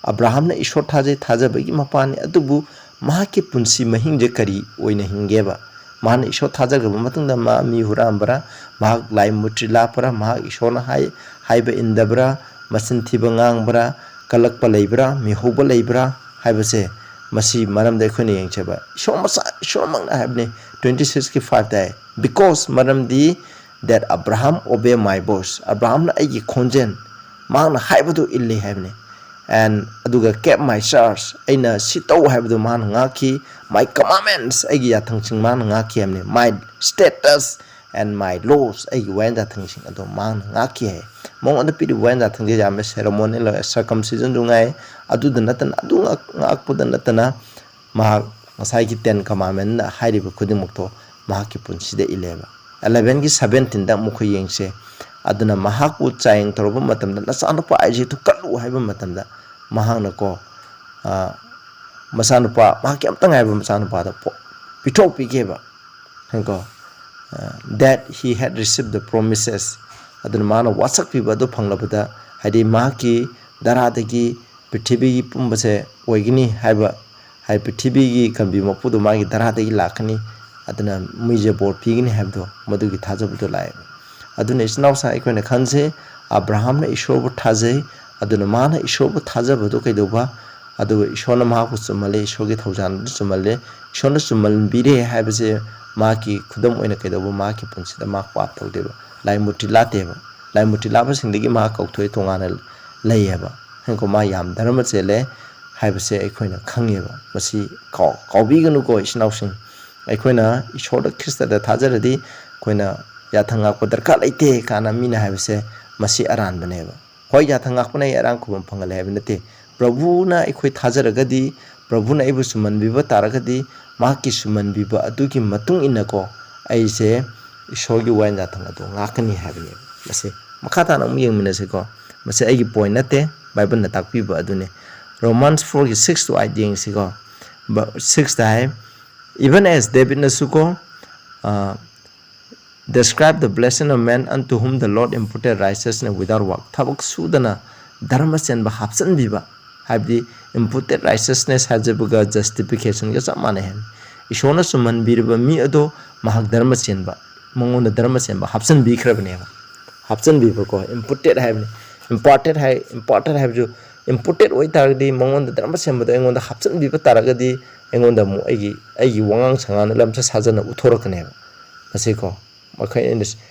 "ꯑꯕ꯭ꯔꯥꯍꯥꯝꯅ ꯏꯁꯣꯔ ꯊꯥꯖꯩ, ꯊꯥꯖꯕꯒꯤ ꯃꯄꯥꯅꯤ, ꯑꯗꯨꯕꯨ ꯃꯍꯥꯛꯀꯤ ꯄꯨꯟꯁꯤ ꯃꯍꯤꯡꯁꯦ ꯀꯔꯤ ꯑꯣꯏꯅ ꯍꯤꯡꯒꯦꯕ?" ꯃꯥꯅ ꯏꯁꯣꯔ ꯊꯥꯖꯈ꯭ꯔꯕ ꯃꯇꯨꯡꯗ ꯃꯥ ꯃꯤ ꯍꯨꯔꯥꯟꯕ꯭ꯔꯥ, ꯃꯍꯥꯛ ꯂꯥꯏ ꯃꯨꯔꯇꯤ ꯂꯥꯠꯄ꯭ꯔꯥ, ꯃꯍꯥꯛ ꯏꯁꯣꯔꯅ ꯍꯥꯏ-, ꯍꯥꯏꯕ ꯏꯟꯗꯕ꯭ꯔꯥ, ꯃꯆꯤꯟ ꯊꯤꯕ ꯉꯥꯡꯕ꯭ꯔꯥ, ꯀꯜꯂꯛꯄ ꯂꯩꯕ꯭ꯔꯥ, ꯃꯤꯍꯧꯕ ꯂꯩꯕ꯭ꯔꯥ ꯍꯥꯏꯕꯁꯦ, ꯃꯁꯤ ꯃꯔꯝꯗ ꯑꯩꯈꯣꯏꯅ ꯌꯦꯡꯁꯦꯕ꯫ ꯏꯁꯣꯔ ꯃꯆꯥ, ꯏꯁꯣꯔꯃꯛꯅ ꯍꯥꯏꯕꯅꯤ, twenty six ꯀꯤ five ꯇ ꯍꯥꯏ, "Because", ꯃꯔꯝꯗꯤ, "that Abraham obey my voice", ꯑꯕ꯭ꯔꯥꯍꯥꯝꯅ ꯑꯩꯒꯤ ꯈꯣꯟꯖꯦꯜ, ꯃꯍꯥꯛꯅ ꯍꯥꯏꯕꯗꯨ ꯏꯜꯂꯤ ꯍꯥꯏꯕꯅꯤ꯫ And ꯑꯗꯨꯒ "kept my charge", ꯑꯩꯅ ꯁꯤ ꯇꯧ ꯍꯥꯏꯕꯗꯨ ꯃꯍꯥꯛꯅ ꯉꯥꯛꯈꯤ꯫ "My commandments", ꯑꯩꯒꯤ ꯌꯥꯊꯪꯁꯤꯡ ꯃꯍꯥꯛꯅ ꯉꯥꯛꯈꯤ ꯍꯥꯏꯕꯅꯤ꯫ "My statutes and my laws", ꯑꯩꯒꯤ ꯋꯥꯌꯦꯜ ꯌꯥꯊꯪꯁꯤꯡ ꯑꯗꯨ ꯃꯍꯥꯛꯅ ꯉꯥꯛꯈꯤ ꯍꯥꯏ꯫ ꯃꯉꯣꯟꯗ ꯄꯤꯔꯤꯕ ꯋꯥꯌꯦꯜ ꯌꯥꯊꯪꯁꯦ ꯌꯥꯝꯅ ceremonial ꯑꯣꯏ, circumcision ꯁꯨ ꯉꯥꯏ꯫ ꯑꯗꯨꯗ ꯅꯠꯇꯅ, ꯑꯗꯨ ꯉꯥꯛ-, ꯉꯥꯛꯄꯗ ꯅꯠꯇꯅ ꯃꯍꯥꯛ ꯉꯁꯥꯏꯒꯤ Ten Commandment ꯍꯥꯏꯔꯤꯕ ꯈꯨꯗꯤꯡꯃꯛꯇꯣ ꯃꯍꯥꯛꯀꯤ ꯄꯨꯟꯁꯤꯗ ꯏꯜꯂꯦꯕ꯫ ꯑꯦꯂꯚꯦꯟꯒꯤ ꯁꯚꯦꯟꯇꯤꯟꯗ ꯑꯃꯨꯛ ꯑꯩꯈꯣꯏ ꯌꯦꯡꯁꯦ꯫ ꯑꯗꯨꯅ ꯃꯍꯥꯛꯄꯨ ꯆꯥꯌꯦꯡ ꯇꯧꯔꯕ ꯃꯇꯝꯗ, "ꯅꯆꯥꯅꯨꯄꯥ ꯑꯥꯏꯖꯦꯛꯇꯨ ꯀꯠꯂꯨ" ꯍꯥꯏꯕ ꯃꯇꯝꯗ, ꯃꯍꯥꯛꯅꯀꯣ, ꯑ, ꯃꯆꯥꯅꯨꯄꯥ, ꯃꯍꯥꯛꯀꯤ ꯑꯝꯇ ꯉꯥꯏꯕ ꯃꯆꯥꯅꯨꯄꯥꯗ ꯄꯣ-, ꯄꯤꯊꯣꯛꯄꯤꯒꯦꯕ꯫ ꯍꯥꯏꯀꯣ, ꯑ, that he had received the promises꯫ ꯑꯗꯨꯅ ꯃꯥꯅ ꯋꯥꯁꯛꯄꯤꯕ ꯑꯗꯨ ꯐꯪꯂꯕꯗ, ꯍꯥꯏꯗꯤ ꯃꯍꯥꯛꯀꯤ ꯙꯔꯥꯗꯒꯤ ꯄ꯭ꯔꯤꯊꯤꯕꯤꯒꯤ ꯄꯨꯝꯕꯁꯦ ꯑꯣꯏꯒꯅꯤ ꯍꯥꯏꯕ, ꯍꯥꯏ, ꯄ꯭ꯔꯤꯊꯤꯕꯤꯒꯤ ꯀꯝꯕꯤ ꯃꯄꯨꯗꯣ ꯃꯥꯒꯤ ꯙꯔꯥꯗꯒꯤ ꯂꯥꯛꯀꯅꯤ, ꯑꯗꯨꯅ ꯃꯤꯁꯦ ꯕꯣꯔ ꯄꯤꯒꯅꯤ ꯍꯥꯏꯕꯗꯣ, ꯃꯗꯨꯒꯤ ꯊꯥꯖꯕꯗꯣ ꯂꯥꯛꯑꯦꯕ꯫ ꯑꯗꯨꯅ ꯏꯆꯤꯟ ꯏꯅꯥꯎꯁꯥ, ꯑꯩꯈꯣꯏꯅ ꯈꯟꯁꯦ, ꯑꯕ꯭ꯔꯥꯍꯥꯝꯅ ꯏꯁꯣꯔꯕꯨ ꯊꯥꯖꯩ, ꯑꯗꯨꯅ ꯃꯥꯅ ꯏꯁꯣꯔꯕꯨ ꯊꯥꯖꯕꯗꯨ ꯀꯩꯗꯧꯕ? ꯑꯗꯨꯒ ꯏꯁꯣꯔꯅ ꯃꯍꯥꯛꯄꯨ ꯆꯨꯝꯍꯜꯂꯦ, ꯏꯁꯣꯔꯒꯤ ꯊꯧꯖꯥꯜꯗꯨ ꯆꯨꯝꯍꯜꯂꯦ꯫ ꯏꯁꯣꯔꯅ ꯆꯨꯝꯍꯟꯕꯤꯔꯦ ꯍꯥꯏꯕꯁꯦ ꯃꯍꯥꯛꯀꯤ ꯈꯨꯗꯝ ꯑꯣꯏꯅ ꯀꯩꯗꯧꯕ? ꯃꯍꯥꯛꯀꯤ ꯄꯨꯟꯁꯤꯗ ꯃꯍꯥꯛ ꯄꯥꯞ ꯇꯧꯗꯦꯕ, ꯂꯥꯏ ꯃꯨꯔꯇꯤ ꯂꯥꯠꯇꯦꯕ꯫ ꯂꯥꯏ ꯃꯨꯔꯇꯤ ꯂꯥꯠꯄꯁꯤꯡꯗꯒꯤ ꯃꯍꯥꯛ ꯀꯥꯎꯊꯣꯛꯑꯦ, ꯇꯣꯉꯥꯟꯅ ꯂꯩꯌꯦꯕ꯫ ꯍꯥꯏꯀꯣ, ꯃꯥ ꯌꯥꯝ ꯙꯔꯃ ꯆꯦꯜꯂꯦ ꯍꯥꯏꯕꯁꯦ ꯑꯩꯈꯣꯏꯅ ꯈꯪꯉꯦꯕ꯫ ꯃꯁꯤ ꯀꯥꯎ-, ꯀꯥꯎꯕꯤꯒꯅꯨꯀꯣ ꯏꯆꯤꯟ ꯏꯅꯥꯎꯁꯤꯡ꯫ ꯑꯩꯈꯣꯏꯅ ꯏꯁꯣꯔꯗ, ꯈ꯭ꯔꯤꯁꯇꯗ ꯊꯥꯖꯔꯗꯤ ꯑꯩꯈꯣꯏꯅ ꯌꯥꯊꯪ ꯉꯥꯛꯄ ꯗꯔꯀꯥꯔ ꯂꯩꯇꯦ ꯀꯥꯏꯅ ꯃꯤꯅ ꯍꯥꯏꯕꯁꯦ, ꯃꯁꯤ ꯑꯔꯥꯟꯕꯅꯦꯕ꯫ ꯍꯣꯏ, ꯌꯥꯊꯪ ꯉꯥꯛꯄꯅ ꯑꯩ ꯑꯔꯥꯡ ꯈꯨꯕꯝ ꯐꯪꯍꯜꯂꯦ ꯍꯥꯏꯕ ꯅꯠꯇꯦ꯫ ꯄ꯭ꯔꯚꯨꯅ ꯑꯩꯈꯣꯏ ꯊꯥꯖꯔꯒꯗꯤ, ꯄ꯭ꯔꯚꯨꯅ ꯑꯩꯕꯨ ꯆꯨꯝꯍꯟꯕꯤꯕ ꯇꯥꯔꯒꯗꯤ, ꯃꯍꯥꯛꯀꯤ ꯆꯨꯝꯍꯟꯕꯤꯕ ꯑꯗꯨꯒꯤ ꯃꯇꯨꯡ ꯏꯟꯅꯀꯣ, ꯑꯩꯁꯦ ꯏꯁꯣꯔꯒꯤ ꯋꯥꯌꯦꯜ ꯌꯥꯊꯪ ꯑꯗꯨ ꯉꯥꯛꯀꯅꯤ ꯍꯥꯏꯕꯅꯦꯕ꯫ ꯃꯁꯤ ꯃꯈꯥ ꯇꯥꯅ ꯑꯃꯨꯛ ꯌꯦꯡꯃꯤꯟꯅꯁꯤꯀꯣ꯫ ꯃꯁꯤ ꯑꯩꯒꯤ ꯄꯣꯏꯟ ꯅꯠꯇꯦ, ꯕꯥꯏꯕꯜꯅ ꯇꯥꯛꯄꯤꯕ ꯑꯗꯨꯅꯤ꯫ ꯔꯣꯃꯥꯟꯁ ꯐꯣꯔꯒꯤ ꯁꯤꯛꯁ ꯇꯨ ꯑꯩꯠ ꯌꯦꯡꯁꯤꯀꯣ꯫ ꯕ-, ꯁꯤꯛꯁꯇ ꯍꯥꯏ, "Even as ꯗꯦꯕꯤꯠꯅꯁꯨꯀꯣ, ꯑ, describe the blessing of man unto whom the Lord imputed righteousness without work." ꯊꯕꯛ ꯁꯨꯗꯅ ꯙꯔꯃ ꯆꯦꯟꯕ ꯍꯥꯞꯆꯤꯟꯕꯤꯕ, ꯍꯥꯏꯕꯗꯤ imputed righteousness ꯍꯥꯏꯖꯕꯒ ꯖꯁꯇꯤꯐꯤꯀꯦꯁꯟꯒ ꯆꯞ ꯃꯥꯟꯅꯩ ꯍꯥꯏꯕꯅꯤ꯫ ꯏꯁꯣꯔꯅ ꯆꯨꯝꯍꯟꯕꯤꯔꯕ ꯃꯤ ꯑꯗꯣ ꯃꯍꯥꯛ ꯙꯔꯃ ꯆꯦꯟꯕ, ꯃꯉꯣꯟꯗ ꯙꯔꯃ ꯆꯦꯟꯕ ꯍꯥꯞꯆꯤꯟꯕꯤꯈ꯭ꯔꯕꯅꯦꯕ꯫ ꯍꯥꯞꯆꯤꯟꯕꯤꯕꯀꯣ, imputed ꯍꯥꯏꯕꯅꯤ꯫ Imparted ꯍꯥꯏ, imparted ꯍꯥꯏꯕꯁꯨ, imputed ꯑꯣꯏꯇꯥꯔꯒꯗꯤ, ꯃꯉꯣꯟꯗ ꯙꯔꯃ ꯆꯦꯟꯕꯗꯣ ꯑꯩꯉꯣꯟꯗ ꯍꯥꯞꯆꯤꯟꯕꯤꯕ ꯇꯥꯔꯒꯗꯤ, ꯑꯩꯉꯣꯟꯗ ꯑꯃꯨꯛ ꯑꯩꯒꯤ, ꯑꯩꯒꯤ ꯋꯥꯉꯥꯡ ꯁꯉꯥꯡꯗ ꯂꯝꯆꯠ ꯁꯥꯖꯅ ꯎꯠꯊꯣꯔꯛꯀꯅꯦꯕ꯫ ꯃꯁꯤꯀꯣ, ꯃꯈꯣꯏ ꯑꯩꯅ,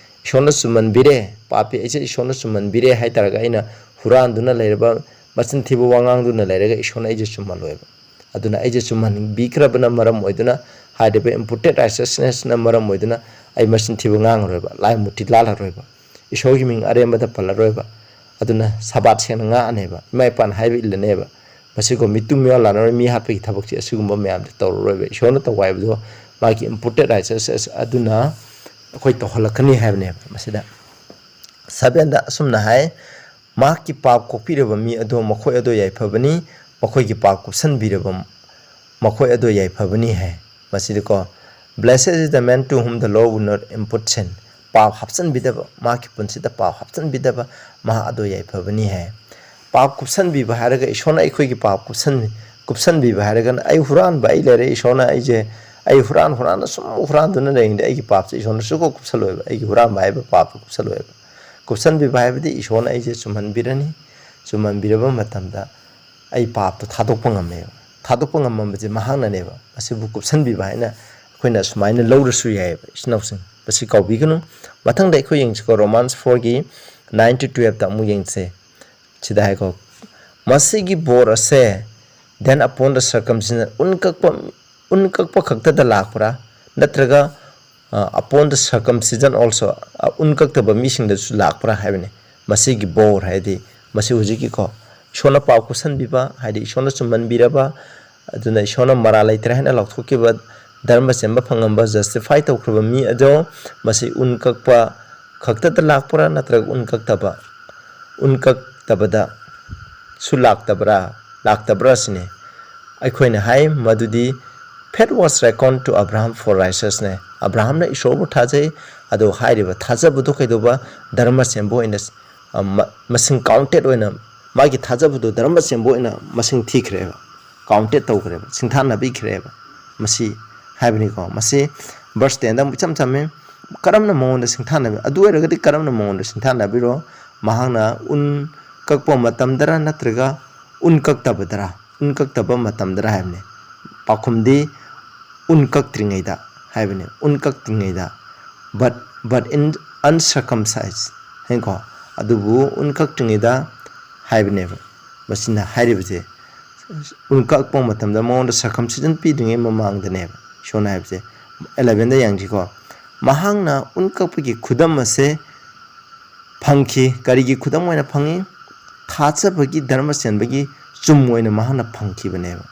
ꯏꯁꯣꯔꯅ ꯆꯨꯝꯍꯟꯕꯤꯔꯦ, ꯄꯥꯄꯤ ꯑꯩꯁꯦ ꯏꯁꯣꯔꯅ ꯆꯨꯝꯍꯟꯕꯤꯔꯦ ꯍꯥꯏꯇꯥꯔꯒ, ꯑꯩꯅ ꯍꯨꯔꯥꯟꯗꯨꯅ ꯂꯩꯔꯕ, ꯃꯆꯤꯟ ꯊꯤꯕ ꯋꯥꯉꯥꯡꯗꯨꯅ ꯂꯩꯔꯒ, ꯏꯁꯣꯔꯅ ꯑꯩꯁꯦ ꯆꯨꯝꯍꯜꯂꯣꯏꯕ꯫ ꯑꯗꯨꯅ ꯑꯩꯁꯦ ꯆꯨꯝꯍꯟꯕꯤꯈ꯭ꯔꯕꯅ ꯃꯔꯝ ꯑꯣꯏꯗꯨꯅ, ꯍꯥꯏꯔꯤꯕ imputed righteousnessꯅ ꯃꯔꯝ ꯑꯣꯏꯗꯨꯅ, ꯑꯩ ꯃꯆꯤꯟ ꯊꯤꯕ ꯉꯥꯡꯉꯔꯣꯏꯕ, ꯂꯥꯏ ꯃꯨꯔꯇꯤ ꯂꯥꯜꯂꯔꯣꯏꯕ, ꯏꯁꯣꯔꯒꯤ ꯃꯤꯡ ꯑꯔꯦꯝꯕꯗ ꯄꯜꯂꯔꯣꯏꯕ꯫ ꯑꯗꯨꯅ ꯁꯕꯥꯠ ꯁꯦꯡꯅ ꯉꯥꯛꯑꯅꯦꯕ, ꯏꯃꯥ ꯏꯄꯥꯅ ꯍꯥꯏꯕ ꯏꯜꯂꯅꯦꯕ꯫ ꯃꯁꯤꯒꯨꯝꯕ ꯃꯤꯇꯨꯝ ꯃꯤꯋꯥ ꯂꯥꯟꯅꯔꯣꯏ, ꯃꯤ ꯍꯥꯠꯄꯒꯤ ꯊꯕꯛꯁꯤ, ꯑꯁꯤꯒꯨꯝꯕ ꯃꯌꯥꯝꯁꯦ ꯇꯧꯔꯔꯣꯏꯕ꯫ ꯏꯁꯣꯔꯅ ꯇꯧ ꯍꯥꯏꯕꯗꯣ, ꯃꯥꯒꯤ imputed righteousness ꯑꯗꯨꯅ ꯑꯩꯈꯣꯏ ꯇꯧꯍꯜꯂꯛꯀꯅꯤ ꯍꯥꯏꯕꯅꯦꯕ꯫ ꯃꯁꯤꯗ ꯁꯚꯦꯟꯗ ꯑꯁꯨꯝꯅ ꯍꯥꯏ, "ꯃꯍꯥꯛꯀꯤ ꯄꯥꯞ ꯀꯣꯛꯄꯤꯔꯕ ꯃꯤ ꯑꯗꯣ ꯃꯈꯣꯏ ꯑꯗꯣ ꯌꯥꯏꯐꯕꯅꯤ, ꯃꯈꯣꯏꯒꯤ ꯄꯥꯞ ꯀꯨꯞꯁꯟꯕꯤꯔꯕ ꯃꯈꯣꯏ ꯑꯗꯣ ꯌꯥꯏꯐꯕꯅꯤ" ꯍꯥꯏ꯫ ꯃꯁꯤꯗꯀꯣ, "Blessed is the man to whom the Lord would not impute sin", ꯄꯥꯞ ꯍꯥꯞꯆꯤꯟꯕꯤꯗꯕ, ꯃꯍꯥꯛꯀꯤ ꯄꯨꯟꯁꯤꯗ ꯄꯥꯞ ꯍꯥꯞꯆꯤꯟꯕꯤꯗꯕ, ꯃꯍꯥꯛ ꯑꯗꯣ ꯌꯥꯏꯐꯕꯅꯤ ꯍꯥꯏ꯫ ꯄꯥꯞ ꯀꯨꯞꯁꯟꯕꯤꯕ ꯍꯥꯏꯔꯒ ꯏꯁꯣꯔꯅ ꯑꯩꯈꯣꯏꯒꯤ ꯄꯥꯞ ꯀꯨꯞꯁꯟ-, ꯀꯨꯞꯁꯟꯕꯤꯕ ꯍꯥꯏꯔꯒꯅ, ꯑꯩ ꯍꯨꯔꯥꯟꯕ ꯑꯩ ꯂꯩꯔꯦ, ꯏꯁꯣꯔꯅ ꯑꯩꯁꯦ, ꯑꯩ ꯍꯨꯔꯥꯟ ꯍꯨꯔꯥꯟꯅ ꯁꯨꯝ ꯍꯨꯔꯥꯟꯗꯨꯅ ꯂꯩꯔꯤꯉꯩꯗ ꯑꯩꯒꯤ ꯄꯥꯞꯁꯦ ꯏꯁꯣꯔꯅ ꯁꯨꯡꯀꯨꯞ ꯀꯨꯞꯁꯜꯂꯣꯏꯕ, ꯑꯩꯒꯤ ꯍꯨꯔꯥꯟꯕ ꯍꯥꯏꯕ ꯄꯥꯞꯇꯣ ꯀꯨꯞꯁꯜꯂꯣꯏꯕ꯫ ꯀꯨꯞꯁꯟꯕꯤꯕ ꯍꯥꯏꯕꯗꯤ ꯏꯁꯣꯔꯅ ꯑꯩꯁꯦ ꯆꯨꯝꯍꯟꯕꯤꯔꯅꯤ, ꯆꯨꯝꯍꯟꯕꯤꯔꯕ ꯃꯇꯝꯗ ꯑꯩ ꯄꯥꯞꯇꯣ ꯊꯥꯗꯣꯛꯄ ꯉꯝꯃꯦꯕ꯫ ꯊꯥꯗꯣꯛꯄ ꯉꯝꯃꯝꯕꯁꯦ ꯃꯍꯥꯛꯅꯅꯦꯕ꯫ ꯃꯁꯤꯕꯨ ꯀꯨꯞꯁꯟꯕꯤꯕ ꯍꯥꯏꯅ ꯑꯩꯈꯣꯏꯅ ꯁꯨꯃꯥꯏꯅ ꯂꯧꯔꯁꯨ ꯌꯥꯏꯑꯕ, ꯏꯆꯤꯟ ꯏꯅꯥꯎꯁꯤꯡ꯫ ꯃꯁꯤ ꯀꯥꯎꯕꯤꯒꯅꯨ꯫ ꯃꯊꯪꯗ ꯑꯩꯈꯣꯏ ꯌꯦꯡꯁꯤꯀꯣ, Romans fourꯒꯤ nine to twelveꯇ ꯑꯃꯨꯛ ꯌꯦꯡꯁꯦ꯫ ꯁꯤꯗ ꯍꯥꯏꯀꯣ, "ꯃꯁꯤꯒꯤ ꯕꯣꯔ ꯑꯁꯦ then upon the circumcision, ꯎꯟ ꯀꯛꯄ, ꯎꯟ ꯀꯛꯄ ꯈꯛꯇꯗ ꯂꯥꯛꯄ꯭ꯔꯥ? ꯅꯠꯇ꯭ꯔꯒ, ꯑ, upon the circumcision also, ꯑ, ꯎꯟ ꯀꯛꯇꯕ ꯃꯤꯁꯤꯡꯗꯁꯨ ꯂꯥꯛꯄ꯭ꯔꯥ?" ꯍꯥꯏꯕꯅꯤ꯫ ꯃꯁꯤꯒꯤ ꯕꯣꯔ ꯍꯥꯏꯗꯤ ꯃꯁꯤ ꯍꯧꯖꯤꯛꯀꯤꯀꯣ, ꯏꯁꯣꯔꯅ ꯄꯥꯎ ꯀꯨꯞꯁꯟꯕꯤꯕ, ꯍꯥꯏꯗꯤ ꯏꯁꯣꯔꯅ ꯆꯨꯝꯃꯟꯕꯤꯔꯕ, ꯑꯗꯨꯅ ꯏꯁꯣꯔꯅ ꯃꯔꯥꯜ ꯂꯩꯇ꯭ꯔꯦ ꯍꯥꯏꯅ ꯂꯥꯎꯊꯣꯛꯈꯤꯕ, ꯙꯔꯃ ꯆꯦꯟꯕ ꯐꯪꯉꯝꯕ, justify ꯇꯧꯈ꯭ꯔꯕ ꯃꯤ ꯑꯗꯣ ꯃꯁꯤ ꯎꯟ ꯀꯛꯄ ꯈꯛꯇꯗ ꯂꯥꯛꯄ꯭ꯔꯥ ꯅꯠꯇ꯭ꯔꯒ ꯎꯟ ꯀꯛꯇꯕ, ꯎꯟ ꯀꯛꯇꯕꯗ ꯁꯨ ꯂꯥꯛꯇꯕ꯭ꯔꯥ, ꯂꯥꯛꯇꯕ꯭ꯔꯥ ꯁꯤꯅꯤ꯫ ꯑꯩꯈꯣꯏꯅ ꯍꯥꯏ ꯃꯗꯨꯗꯤ, "Faith was reckoned to Abraham for righteousness", ꯑꯕ꯭ꯔꯥꯍꯝꯅ ꯏꯁꯣꯔꯕꯨ ꯊꯥꯖꯩ꯫ ꯑꯗꯣ ꯍꯥꯏꯔꯤꯕ ꯊꯥꯖꯕꯗꯣ ꯀꯩꯗꯧꯕ? ꯙꯔꯃ ꯆꯦꯟꯕ ꯑꯣꯏꯅ, ꯑ, ꯃ-, ꯃꯁꯤꯡ counted ꯑꯣꯏꯅ, ꯃꯥꯒꯤ ꯊꯥꯖꯕꯗꯣ ꯙꯔꯃ ꯆꯦꯟꯕ ꯑꯣꯏꯅ ꯃꯁꯤꯡ ꯊꯤꯈ꯭ꯔꯦꯕ, counted ꯇꯧꯈ꯭ꯔꯦꯕ, ꯁꯤꯡꯊꯥꯅꯕꯤꯈ꯭ꯔꯦꯕ꯫ ꯃꯁꯤ ꯍꯥꯏꯕꯅꯤꯀꯣ꯫ ꯃꯁꯤ verse tenꯗ ꯑꯃꯨꯛ ꯏꯆꯝ ꯆꯝꯃꯤ꯫ ꯀꯔꯝꯅ ꯃꯉꯣꯟꯗ ꯁꯤꯡꯊꯥꯅꯕꯤ-, ꯑꯗꯨ ꯑꯣꯏꯔꯒꯗꯤ ꯀꯔꯝꯅ ꯃꯉꯣꯟꯗ ꯁꯤꯡꯊꯥꯅꯕꯤꯔꯣ? ꯃꯍꯥꯛꯅ ꯎꯟ ꯀꯛꯄ ꯃꯇꯝꯗꯔ ꯅꯠꯇ꯭ꯔꯒ ꯎꯟ ꯀꯛꯇꯕꯗꯔ? ꯎꯟ ꯀꯛꯇꯕ ꯃꯇꯝꯗꯔ ꯍꯥꯏꯕꯅꯤ꯫ ꯄꯥꯎꯈꯨꯝꯗꯤ ꯎꯟ ꯀꯛꯇ꯭ꯔꯤꯉꯩꯗ ꯍꯥꯏꯕꯅꯤ, ꯎꯟ ꯀꯛꯇ꯭ꯔꯤꯉꯩꯗ꯫ But, but in uncircumcised ꯍꯥꯏꯀꯣ, ꯑꯗꯨꯕꯨ ꯎꯟ ꯀꯛꯇ꯭ꯔꯤꯉꯩꯗ ꯍꯥꯏꯕꯅꯦꯕ꯫ ꯃꯁꯤꯅ ꯍꯥꯏꯔꯤꯕꯁꯦ, ꯎꯟ ꯀꯛꯄ ꯃꯇꯝꯗ ꯃꯉꯣꯟꯗ circumcision ꯄꯤꯗ꯭ꯔꯤꯉꯩ ꯃꯃꯥꯡꯗꯅꯦꯕ ꯏꯁꯣꯔꯅ ꯍꯥꯏꯕꯁꯦ꯫ Elevenꯗ ꯌꯦꯡꯁꯤꯀꯣ, ꯃꯍꯥꯛꯅ ꯎꯟ ꯀꯛꯄꯒꯤ ꯈꯨꯗꯝ ꯑꯁꯦ ꯐꯪꯈꯤ꯫ ꯀꯔꯤꯒꯤ ꯈꯨꯗꯝ ꯑꯣꯏꯅ ꯐꯪꯉꯤ? ꯊꯥꯖꯕꯒꯤ, ꯙꯔꯃ ꯆꯦꯟꯕꯒꯤ ꯆꯨꯝ ꯑꯣꯏꯅ ꯃꯍꯥꯛꯅ ꯐꯪꯈꯤꯕꯅꯦꯕ꯫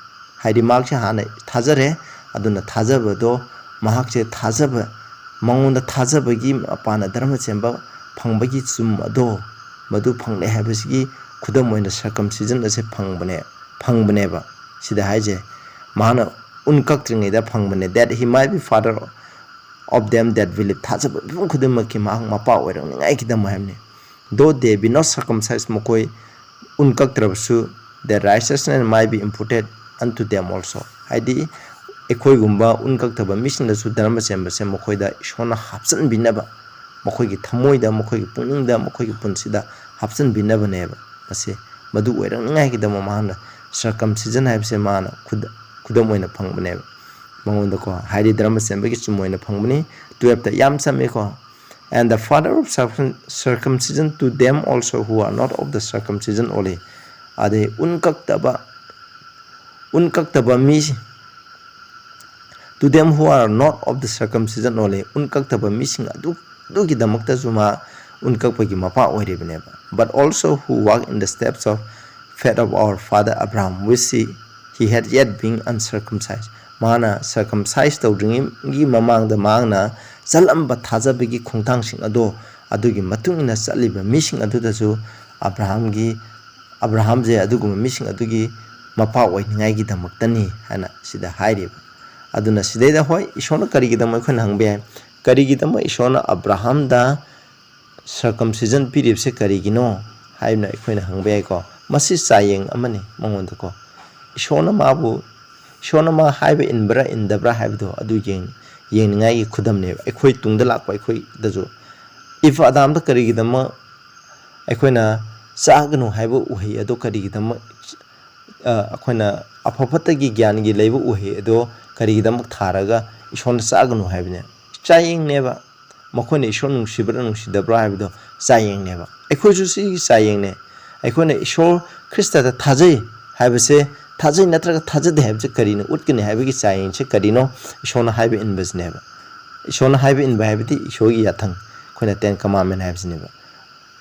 ꯍꯥꯏꯗꯤ ꯃꯍꯥꯛꯁꯦ ꯍꯥꯟꯅ ꯊꯥꯖꯔꯦ, ꯑꯗꯨꯅ ꯊꯥꯖꯕꯗꯣ, ꯃꯍꯥꯛꯁꯦ ꯊꯥꯖꯕ, ꯃꯉꯣꯟꯗ ꯊꯥꯖꯕꯒꯤ ꯃꯄꯥꯟꯅ ꯙꯔꯃ ꯆꯦꯟꯕ ꯐꯪꯕꯒꯤ ꯆꯨꯝ ꯑꯗꯣ, ꯃꯗꯨ ꯐꯪꯂꯦ ꯍꯥꯏꯕꯁꯤꯒꯤ ꯈꯨꯗꯝ ꯑꯣꯏꯅ circumcision ꯑꯁꯦ ꯐꯪꯕꯅꯦ, ꯐꯪꯕꯅꯦꯕ꯫ ꯁꯤꯗ ꯍꯥꯏꯁꯦ, ꯃꯥꯅ ꯎꯟ ꯀꯛꯇ꯭ꯔꯤꯉꯩꯗ ꯐꯪꯕꯅꯦ, that he might be father of them that believe, ꯊꯥꯖꯕ ꯃꯤꯄꯨꯝ ꯈꯨꯗꯤꯡꯃꯛꯀꯤ ꯃꯍꯥꯛ ꯃꯄꯥ ꯑꯣꯏꯔꯛꯅꯤꯉꯥꯏꯒꯤꯗꯃꯛ ꯍꯥꯏꯕꯅꯤ꯫ Though they be not circumcised, ꯃꯈꯣꯏ ꯎꯟ ꯀꯛꯇ꯭ꯔꯕꯁꯨ, their righteousness might be imputed unto them also, ꯍꯥꯏꯗꯤ ꯑꯩꯈꯣꯏꯒꯨꯝꯕ ꯎꯟ ꯀꯛꯇꯕ ꯃꯤꯁꯤꯡꯗꯁꯨ ꯙꯔꯃ ꯆꯦꯟꯕꯁꯦ ꯃꯈꯣꯏꯗ ꯏꯁꯣꯔꯅ ꯍꯥꯞꯆꯤꯟꯕꯤꯅꯕ, ꯃꯈꯣꯏꯒꯤ ꯊꯃꯣꯏꯗ, ꯃꯈꯣꯏꯒꯤ ꯄꯨꯛꯅꯤꯡꯗ, ꯃꯈꯣꯏꯒꯤ ꯄꯨꯟꯁꯤꯗ ꯍꯥꯞꯆꯤꯟꯕꯤꯅꯕꯅꯦꯕ꯫ ꯃꯁꯤ ꯃꯗꯨ ꯑꯣꯏꯔꯛꯅꯤꯉꯥꯏꯒꯤꯗꯃꯛ ꯃꯍꯥꯛꯅ circumcision ꯍꯥꯏꯕꯁꯦ ꯃꯥꯅ ꯈꯨꯗ-, ꯈꯨꯗꯝ ꯑꯣꯏꯅ ꯐꯪꯕꯅꯦꯕ꯫ ꯃꯉꯣꯟꯗꯀꯣ ꯍꯥꯏꯗꯤ ꯙꯔꯃ ꯆꯦꯟꯕꯒꯤ ꯆꯨꯝ ꯑꯣꯏꯅ ꯐꯪꯕꯅꯤ꯫ Twelfth ꯇ ꯌꯥꯝ ꯆꯝꯃꯦꯀꯣ꯫ And the father of circum-, circumcision to them also who are not of the circumcision only, ꯑꯗꯩ ꯎꯟ ꯀꯛꯇꯕ, ꯎꯟ ꯀꯛꯇꯕ ꯃꯤ, to them who are not of the circumcision only, ꯎꯟ ꯀꯛꯇꯕ ꯃꯤꯁꯤꯡ ꯑꯗꯨ, ꯑꯗꯨꯒꯤꯗꯃꯛꯇꯁꯨ ꯃꯥ ꯎꯟ ꯀꯛꯄꯒꯤ ꯃꯄꯥ ꯑꯣꯏꯔꯤꯕꯅꯦꯕ꯫ But also who walk in the steps of faith of our father Abraham, which he, he had yet been uncircumcised, ꯃꯥꯅ circumcise ꯇꯧꯗ꯭ꯔꯤꯉꯩꯒꯤ ꯃꯃꯥꯡꯗ ꯃꯍꯥꯛꯅ ꯆꯠꯂꯝꯕ ꯊꯥꯖꯕꯒꯤ ꯈꯣꯡꯊꯥꯡꯁꯤꯡ ꯑꯗꯣ, ꯑꯗꯨꯒꯤ ꯃꯇꯨꯡ ꯏꯟꯅ ꯆꯠꯂꯤꯕ ꯃꯤꯁꯤꯡ ꯑꯗꯨꯗꯁꯨ ꯑꯕ꯭ꯔꯥꯍꯥꯝꯒꯤ, ꯑꯕ꯭ꯔꯥꯍꯥꯝꯁꯦ ꯑꯗꯨꯒꯨꯝꯕ ꯃꯤꯁꯤꯡ ꯑꯗꯨꯒꯤ ꯃꯄꯥ ꯑꯣꯏꯅꯤꯡꯉꯥꯏꯒꯤꯗꯃꯛꯇꯅꯤ ꯍꯥꯏꯅ ꯁꯤꯗ ꯍꯥꯏꯔꯤꯕ꯫ ꯑꯗꯨꯅ ꯁꯤꯗꯩꯗ, ꯍꯣꯏ, ꯏꯁꯣꯔꯅ ꯀꯔꯤꯒꯤꯗꯃꯛ, ꯑꯩꯈꯣꯏꯅ ꯍꯪꯕ ꯌꯥꯏ, ꯀꯔꯤꯒꯤꯗꯃꯛ ꯏꯁꯣꯔꯅ ꯑꯕ꯭ꯔꯥꯍꯥꯝꯗ circumcision ꯄꯤꯔꯤꯕꯁꯦ ꯀꯔꯤꯒꯤꯅꯣ ꯍꯥꯏꯅ ꯑꯩꯈꯣꯏꯅ ꯍꯪꯕ ꯌꯥꯏꯀꯣ꯫ ꯃꯁꯤ ꯆꯥꯡꯌꯦꯡ ꯑꯃꯅꯤ ꯃꯉꯣꯟꯗꯀꯣ꯫ ꯏꯁꯣꯔꯅ ꯃꯥꯕꯨ, ꯏꯁꯣꯔꯅ ꯃꯥ ꯍꯥꯏꯕ ꯏꯟꯕ꯭ꯔꯥ ꯏꯟꯗꯕ꯭ꯔꯥ ꯍꯥꯏꯕꯗꯣ ꯑꯗꯨ ꯌꯦꯡ-, ꯌꯦꯡꯅꯤꯡꯉꯥꯏꯒꯤ ꯈꯨꯗꯝꯅꯦꯕ꯫ ꯑꯩꯈꯣꯏ ꯇꯨꯡꯗ ꯂꯥꯛꯄ ꯑꯩꯈꯣꯏꯗꯁꯨ ꯏꯐ ꯑꯗꯥꯝꯗ ꯀꯔꯤꯒꯤꯗꯃꯛ ꯑꯩꯈꯣꯏꯅ ꯆꯥꯒꯅꯨ ꯍꯥꯏꯕ ꯎꯍꯩ ꯑꯗꯣ ꯀꯔꯤꯒꯤꯗꯃꯛ, ꯑ, ꯑꯩꯈꯣꯏꯅ ꯑꯐ ꯐꯠꯇꯒꯤ ꯒ꯭ꯌꯥꯟꯒꯤ ꯂꯩꯕ ꯎꯍꯩ ꯑꯗꯣ ꯀꯔꯤꯒꯤꯗꯃꯛ ꯊꯥꯔꯒ ꯏꯁꯣꯔꯅ ꯆꯥꯒꯅꯨ ꯍꯥꯏꯕꯅꯦ? ꯆꯥꯡꯌꯦꯡꯅꯦꯕ꯫ ꯃꯈꯣꯏꯅ ꯏꯁꯣꯔ ꯅꯨꯡꯁꯤꯕ꯭ꯔꯥ ꯅꯨꯡꯁꯤꯗꯕ꯭ꯔꯥ ꯍꯥꯏꯕꯗꯣ ꯆꯥꯡꯌꯦꯡꯅꯦꯕ꯫ ꯑꯩꯈꯣꯏꯁꯨ ꯁꯤꯒꯤ ꯆꯥꯡꯌꯦꯡꯅꯦ꯫ ꯑꯩꯈꯣꯏꯅ ꯏꯁꯣꯔ ꯈ꯭ꯔꯤꯁꯇꯗ ꯊꯥꯖꯩ ꯍꯥꯏꯕꯁꯦ, ꯊꯥꯖꯩ ꯅꯠꯇ꯭ꯔꯒ ꯊꯥꯖꯗꯦ ꯍꯥꯏꯕꯁꯦ ꯀꯔꯤꯅ ꯎꯠꯀꯅꯤ ꯍꯥꯏꯕꯒꯤ ꯆꯥꯡꯌꯦꯡꯁꯦ ꯀꯔꯤꯅꯣ? ꯏꯁꯣꯔꯅ ꯍꯥꯏꯕ ꯏꯟꯕꯁꯤꯅꯦꯕ꯫ ꯏꯁꯣꯔꯅ ꯍꯥꯏꯕ ꯏꯟꯕ ꯍꯥꯏꯕꯗꯤ ꯏꯁꯣꯔꯒꯤ ꯌꯥꯊꯪ, ꯑꯩꯈꯣꯏꯅ Ten Commandment ꯍꯥꯏꯕꯁꯤꯅꯦꯕ꯫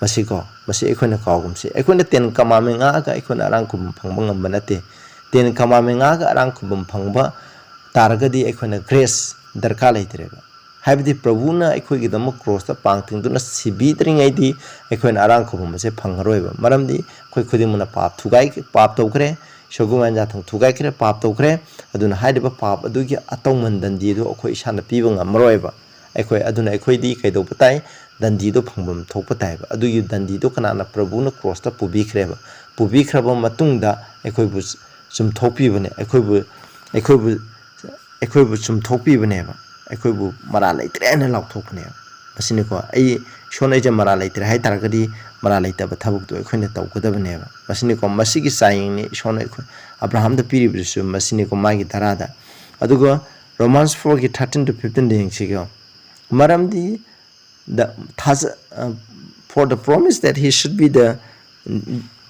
ꯃꯁꯤꯀꯣ, ꯃꯁꯤ ꯑꯩꯈꯣꯏꯅ ꯀꯥꯎꯒꯨꯝꯁꯤ꯫ ꯑꯩꯈꯣꯏꯅ Ten Commandment ꯉꯥꯛꯑꯒ ꯑꯩꯈꯣꯏꯅ ꯑꯔꯥꯡ ꯈꯨꯕꯝ ꯐꯪꯕ ꯉꯝꯕ ꯅꯠꯇꯦ꯫ Ten Commandment ꯉꯥꯛꯑꯒ ꯑꯔꯥꯡ ꯈꯨꯕꯝ ꯐꯪꯕ ꯇꯥꯔꯒꯗꯤ ꯑꯩꯈꯣꯏꯅ grace ꯗꯔꯀꯥꯔ ꯂꯩꯇ꯭ꯔꯦꯕ꯫ ꯍꯥꯏꯕꯗꯤ ꯄ꯭ꯔꯚꯨꯅ ꯑꯩꯈꯣꯏꯒꯤꯗꯃꯛ ꯀ꯭ꯔꯣꯁꯇ ꯄꯥꯡ ꯇꯤꯡꯗꯨꯅ ꯁꯤꯕꯤꯗ꯭ꯔꯤꯉꯩꯗꯤ ꯑꯩꯈꯣꯏꯅ ꯑꯔꯥꯡ ꯈꯨꯕꯝ ꯑꯁꯦ ꯐꯪꯉꯔꯣꯏꯕ꯫ ꯃꯔꯝꯗꯤ ꯑꯩꯈꯣꯏ ꯈꯨꯗꯤꯡꯃꯛꯅ ꯄꯥꯞ ꯊꯨꯒꯥꯏ, ꯄꯥꯞ ꯇꯧꯈ꯭ꯔꯦ, ꯏꯁꯣꯔꯒꯤ ꯃꯥꯏ ꯌꯥꯊꯪ ꯊꯨꯒꯥꯏꯈ꯭ꯔꯦ, ꯄꯥꯞ ꯇꯧꯈ꯭ꯔꯦ꯫ ꯑꯗꯨꯅ ꯍꯥꯏꯔꯤꯕ ꯄꯥꯞ ꯑꯗꯨꯒꯤ ꯑꯇꯧꯃꯟ ꯗꯟꯗꯤ ꯑꯗꯨ ꯑꯩꯈꯣꯏ ꯏꯁꯥꯅ ꯄꯤꯕ ꯉꯝꯃꯔꯣꯏꯕ꯫ ꯑꯩꯈꯣꯏ, ꯑꯗꯨꯅ ꯑꯩꯈꯣꯏꯗꯤ ꯀꯩꯗꯧꯕ ꯇꯥꯏ? ꯗꯟꯗꯤꯗꯣ ꯐꯪꯐꯝ ꯊꯣꯛꯄ ꯇꯥꯏꯕ꯫ ꯑꯗꯨꯒꯤ ꯗꯟꯗꯤꯗꯣ ꯀꯅꯥꯅ? ꯄ꯭ꯔꯚꯨꯅ ꯀ꯭ꯔꯣꯁꯇ ꯄꯨꯕꯤꯈ꯭ꯔꯦꯕ꯫ ꯄꯨꯕꯤꯈ꯭ꯔꯕ ꯃꯇꯨꯡꯗ ꯑꯩꯈꯣꯏꯕꯨ ꯆꯨꯝꯊꯣꯛꯄꯤꯕꯅꯦ, ꯑꯩꯈꯣꯏꯕꯨ, ꯑꯩꯈꯣꯏꯕꯨ, ꯑꯩꯈꯣꯏꯕꯨ ꯆꯨꯝꯊꯣꯛꯄꯤꯕꯅꯦꯕ, ꯑꯩꯈꯣꯏꯕꯨ ꯃꯔꯥ ꯂꯩꯇ꯭ꯔꯦ ꯍꯥꯏꯅ ꯂꯥꯎꯊꯣꯛꯄꯅꯦꯕ꯫ ꯃꯁꯤꯅꯤꯀꯣ, ꯑꯩ, ꯏꯁꯣꯔꯅ ꯑꯩꯁꯦ ꯃꯔꯥ ꯂꯩꯇ꯭ꯔꯦ ꯍꯥꯏ ꯇꯥꯔꯒꯗꯤ, ꯃꯔꯥ ꯂꯩꯇꯕ ꯊꯕꯛꯇꯣ ꯑꯩꯈꯣꯏꯅ ꯇꯧꯒꯗꯕꯅꯦꯕ꯫ ꯃꯁꯤꯅꯤꯀꯣ, ꯃꯁꯤꯒꯤ ꯆꯥꯡꯌꯦꯡꯅꯤ ꯏꯁꯣꯔꯅ ꯑꯩꯈꯣꯏ ꯑꯕ꯭ꯔꯥꯍꯥꯝꯗ ꯄꯤꯔꯤꯕꯁꯨ ꯃꯁꯤꯅꯤꯀꯣ, ꯃꯥꯒꯤ ꯙꯔꯥꯗ꯫ ꯑꯗꯨꯒ Romans fourꯒꯤ thirteen to fifteenꯗ ꯌꯦꯡꯁꯤꯀꯣ꯫ ꯃꯔꯝꯗꯤ the, ꯊꯥꯖ-, ꯑ, for the promise that he should be the,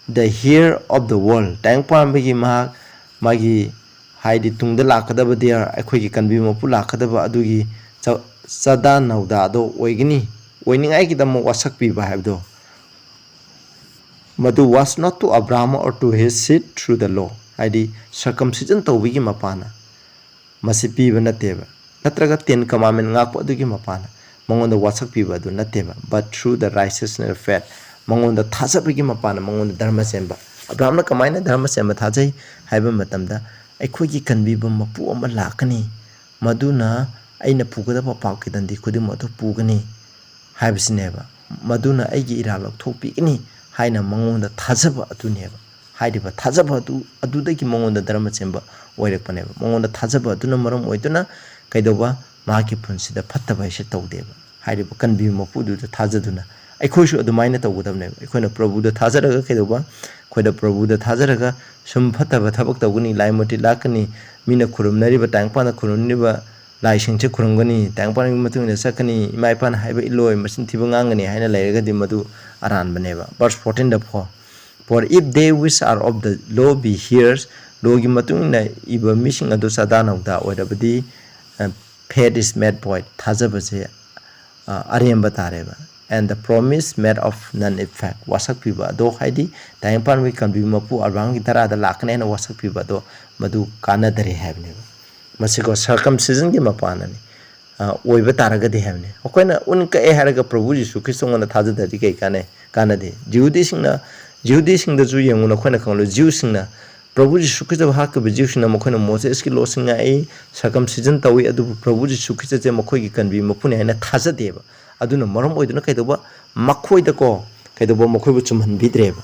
the heir of the world, ꯇꯥꯏꯕꯪ ꯄꯥꯟꯕꯒꯤ ꯃꯍꯥꯛ, ꯃꯥꯒꯤ, ꯍꯥꯏꯗꯤ ꯇꯨꯡꯗ ꯂꯥꯛꯀꯗꯕ, ꯗꯤꯌꯥꯔ, ꯑꯩꯈꯣꯏꯒꯤ ꯀꯟꯕꯤꯕ ꯃꯄꯨ ꯂꯥꯛꯀꯗꯕ ꯑꯗꯨꯒꯤ ꯆ-, ꯆꯥꯗꯥ ꯅꯧꯗꯥꯗꯣ ꯑꯣꯏꯒꯅꯤ, ꯑꯣꯏꯅꯤꯡꯉꯥꯏꯒꯤꯗꯃꯛ ꯋꯥꯁꯛꯄꯤꯕ ꯍꯥꯏꯕꯗꯣ, ꯃꯗꯨ was not to Abraham or to his seed through the law, ꯍꯥꯏꯗꯤ circumcision ꯇꯧꯕꯒꯤ ꯃꯄꯥꯟꯅ ꯃꯁꯤ ꯄꯤꯕ ꯅꯠꯇꯦꯕ, ꯅꯠꯇ꯭ꯔꯒ Ten Commandment ꯉꯥꯛꯄ ꯑꯗꯨꯒꯤ ꯃꯄꯥꯟꯅ ꯃꯉꯣꯟꯗ ꯋꯥꯁꯛ ꯄꯤꯕ ꯑꯗꯨ ꯅꯠꯇꯦꯕ, but through the righteousness of faith, ꯃꯉꯣꯟꯗ ꯊꯥꯖꯕꯒꯤ ꯃꯄꯥꯟꯅ ꯃꯉꯣꯟꯗ ꯙꯔꯃ ꯆꯦꯟꯕ꯫ ꯑꯕ꯭ꯔꯥꯍꯝꯅ ꯀꯃꯥꯏꯅ ꯙꯔꯃ ꯆꯦꯟꯕ ꯊꯥꯖꯩ ꯍꯥꯏꯕ ꯃꯇꯝꯗ, ꯑꯩꯈꯣꯏꯒꯤ ꯀꯟꯕꯤꯕ ꯃꯄꯨ ꯑꯃ ꯂꯥꯛꯀꯅꯤ, ꯃꯗꯨꯅ ꯑꯩꯅ ꯄꯨꯒꯗꯕ ꯄꯥꯞꯀꯤ ꯗꯟꯗꯤ ꯈꯨꯗꯤꯡꯃꯛ ꯑꯗꯨ ꯄꯨꯒꯅꯤ ꯍꯥꯏꯕꯁꯤꯅꯦꯕ, ꯃꯗꯨꯅ ꯑꯩꯒꯤ ꯏꯔꯥꯜ ꯂꯧꯊꯣꯛꯄꯤꯒꯅꯤ ꯍꯥꯏꯅ ꯃꯉꯣꯟꯗ ꯊꯥꯖꯕ ꯑꯗꯨꯅꯦꯕ꯫ ꯍꯥꯏꯔꯤꯕ ꯊꯥꯖꯕ ꯑꯗꯨ, ꯑꯗꯨꯗꯒꯤ ꯃꯉꯣꯟꯗ ꯙꯔꯃ ꯆꯦꯟꯕ ꯑꯣꯏꯔꯛꯄꯅꯦꯕ꯫ ꯃꯉꯣꯟꯗ ꯊꯥꯖꯕ ꯑꯗꯨꯅ ꯃꯔꯝ ꯑꯣꯏꯗꯨꯅ ꯀꯩꯗꯧꯕ? ꯃꯍꯥꯛꯀꯤ ꯄꯨꯟꯁꯤꯗ ꯐꯠꯇꯕ ꯍꯥꯏꯁꯦ ꯇꯧꯗꯦꯕ꯫ ꯍꯥꯏꯔꯤꯕ ꯀꯟꯕꯤꯕ ꯃꯄꯨꯗꯨꯗ ꯊꯥꯖꯗꯨꯅ ꯑꯩꯈꯣꯏꯁꯨ ꯑꯗꯨꯃꯥꯏꯅ ꯇꯧꯒꯗꯕꯅꯦꯕ꯫ ꯑꯩꯈꯣꯏꯅ ꯄ꯭ꯔꯚꯨꯗ ꯊꯥꯖꯔꯒ ꯀꯩꯗꯧꯕ? ꯑꯩꯈꯣꯏꯗ ꯄ꯭ꯔꯚꯨꯗ ꯊꯥꯖꯔꯒ ꯁꯨꯝ ꯐꯠꯇꯕ ꯊꯕꯛ ꯇꯧꯒꯅꯤ, ꯂꯥꯏ ꯃꯨꯔꯇꯤ ꯂꯥꯛꯀꯅꯤ, ꯃꯤꯅ ꯈꯨꯔꯨꯝꯅꯔꯤꯕ, ꯇꯥꯏꯕꯪꯄꯥꯟꯗ ꯈꯨꯔꯨꯝꯅꯔꯤꯕ ꯂꯥꯏꯁꯤꯡꯁꯦ ꯈꯨꯔꯨꯝꯒꯅꯤ, ꯇꯥꯏꯕꯪꯄꯥꯟꯒꯤ ꯃꯇꯨꯡ ꯏꯟꯅ ꯆꯠꯀꯅꯤ, ꯏꯃꯥ ꯏꯄꯥꯅ ꯍꯥꯏꯕ ꯏꯜꯂꯣꯏ, ꯃꯆꯤꯟ ꯊꯤꯕ ꯉꯥꯡꯒꯅꯤ ꯍꯥꯏꯅ ꯂꯩꯔꯒꯗꯤ ꯃꯗꯨ ꯑꯔꯥꯟꯕꯅꯦꯕ꯫ Verse fourteenꯗ ꯐꯥꯎ, "For if they which are of the law be heirs," ꯂꯣꯒꯤ ꯃꯇꯨꯡ ꯏꯟꯅ ꯏꯕ ꯃꯤꯁꯤꯡ ꯑꯗꯨ ꯆꯥꯗꯥ ꯅꯧꯗꯥ ꯑꯣꯏꯔꯕꯗꯤ, ꯑ, faith is made void, ꯊꯥꯖꯕꯁꯦ, ꯑ, ꯑꯔꯦꯝꯕ ꯇꯥꯔꯦꯕ꯫ "And the promise made of none effect," ꯋꯥꯁꯛꯄꯤꯕ ꯑꯗꯣ, ꯍꯥꯏꯗꯤ ꯇꯥꯏꯕꯪꯄꯥꯟꯒꯤ ꯀꯟꯕꯤꯕ ꯃꯄꯨ ꯑꯕ꯭ꯔꯥꯍꯝꯒꯤ ꯙꯔꯥꯗ ꯂꯥꯛꯀꯅꯤ ꯍꯥꯏꯅ ꯋꯥꯁꯛꯄꯤꯕ ꯑꯗꯣ, ꯃꯗꯨ ꯀꯥꯟꯅꯗꯔꯦ ꯍꯥꯏꯕꯅꯦꯕ꯫ ꯃꯁꯤꯀꯣ circumcisionꯒꯤ ꯃꯄꯥꯟꯅꯅꯤ꯫ ꯑ, ꯑꯣꯏꯕ ꯇꯥꯔꯒꯗꯤ ꯍꯥꯏꯕꯅꯤ꯫ ꯑꯩꯈꯣꯏꯅ ꯎꯟ ꯀꯛꯑꯦ ꯍꯥꯏꯔꯒ ꯄ꯭ꯔꯚꯨ ꯖꯤꯁꯨ ꯈ꯭ꯔꯤꯁꯇꯉꯣꯟꯗ ꯊꯥꯖꯗ꯭ꯔꯗꯤ ꯀꯩ ꯀꯥꯟꯅꯩ? ꯀꯥꯟꯅꯗꯦ꯫ ꯖꯤꯍꯨꯗꯤꯁꯤꯡꯅ, ꯖꯤꯍꯨꯗꯤꯁꯤꯡꯗꯁꯨ ꯌꯦꯡꯉꯨ, ꯅꯈꯣꯏꯅ ꯈꯪꯂꯣ, ꯖꯤꯎꯁꯤꯡꯅ ꯄ꯭ꯔꯚꯨ ꯖꯤꯁꯨ ꯈ꯭ꯔꯤꯁꯇꯕꯨ ꯍꯥꯠꯈꯤꯕ ꯖꯤꯎꯁꯤꯡꯅ ꯃꯈꯣꯏꯅ ꯃꯣꯁꯦꯁꯀꯤ ꯂꯣꯁꯤꯡ ꯉꯥꯛꯏ, circumcision ꯇꯧꯏ, ꯑꯗꯨꯕꯨ ꯄ꯭ꯔꯚꯨ ꯖꯤꯁꯨ ꯈ꯭ꯔꯤꯁꯇꯁꯦ ꯃꯈꯣꯏꯒꯤ ꯀꯟꯕꯤ ꯃꯄꯨꯅꯤ ꯍꯥꯏꯅ ꯊꯥꯖꯗꯦꯕ꯫ ꯑꯗꯨꯅ ꯃꯔꯝ ꯑꯣꯏꯗꯨꯅ ꯀꯩꯗꯧꯕ? ꯃꯈꯣꯏꯗꯀꯣ, ꯀꯩꯗꯧꯕ? ꯃꯈꯣꯏꯕꯨ ꯆꯨꯝꯍꯟꯕꯤꯗ꯭ꯔꯦꯕ꯫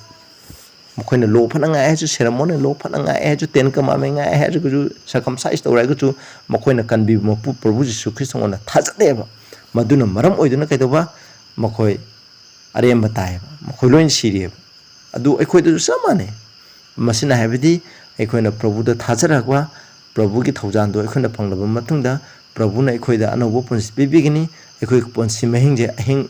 ꯃꯈꯣꯏꯅ ꯂꯣ ꯐꯅ ꯉꯥꯛꯑꯦ ꯍꯥꯏꯔꯁꯨ, ꯁꯦꯔꯃꯣꯅꯤ ꯂꯣ ꯐꯅ ꯉꯥꯛꯑꯦ ꯍꯥꯏꯔꯁꯨ, ꯇꯦꯟ ꯀꯃꯥꯟꯃꯦꯟ ꯉꯥꯛꯑꯦ ꯍꯥꯏꯔꯒꯁꯨ, circumcise ꯇꯧꯔꯦ ꯍꯥꯏꯔꯒꯁꯨ, ꯃꯈꯣꯏꯅ ꯀꯟꯕꯤꯕ ꯃꯄꯨ ꯄ꯭ꯔꯚꯨ ꯖꯤꯁꯨ ꯈ꯭ꯔꯤꯁꯇꯉꯣꯟꯗ ꯊꯥꯖꯗꯦꯕ꯫ ꯃꯗꯨꯅ ꯃꯔꯝ ꯑꯣꯏꯗꯨꯅ ꯀꯩꯗꯧꯕ? ꯃꯈꯣꯏ ꯑꯔꯦꯝꯕ ꯇꯥꯏꯌꯦꯕ, ꯃꯈꯣꯏ ꯂꯣꯏꯅ ꯁꯤꯔꯤꯑꯕ꯫ ꯑꯗꯨ ꯑꯩꯈꯣꯏꯗꯁꯨ ꯆꯞ ꯃꯥꯟꯅꯩ꯫ ꯃꯁꯤꯅ ꯍꯥꯏꯕꯗꯤ ꯑꯩꯈꯣꯏꯅ ꯄ꯭ꯔꯚꯨꯗ ꯊꯥꯖꯔꯛꯄ, ꯄ꯭ꯔꯚꯨꯒꯤ ꯊꯧꯖꯥꯜꯗꯣ ꯑꯩꯈꯣꯏꯅ ꯐꯪꯂꯕ ꯃꯇꯨꯡꯗ, ꯄ꯭ꯔꯚꯨꯅ ꯑꯩꯈꯣꯏꯗ ꯑꯅꯧꯕ ꯄꯨꯟꯁꯤ ꯄꯤꯕꯤꯒꯅꯤ, ꯑꯩꯈꯣꯏꯒꯤ ꯄꯨꯟꯁꯤ ꯃꯍꯤꯡꯁꯦ ꯑꯍꯤꯡ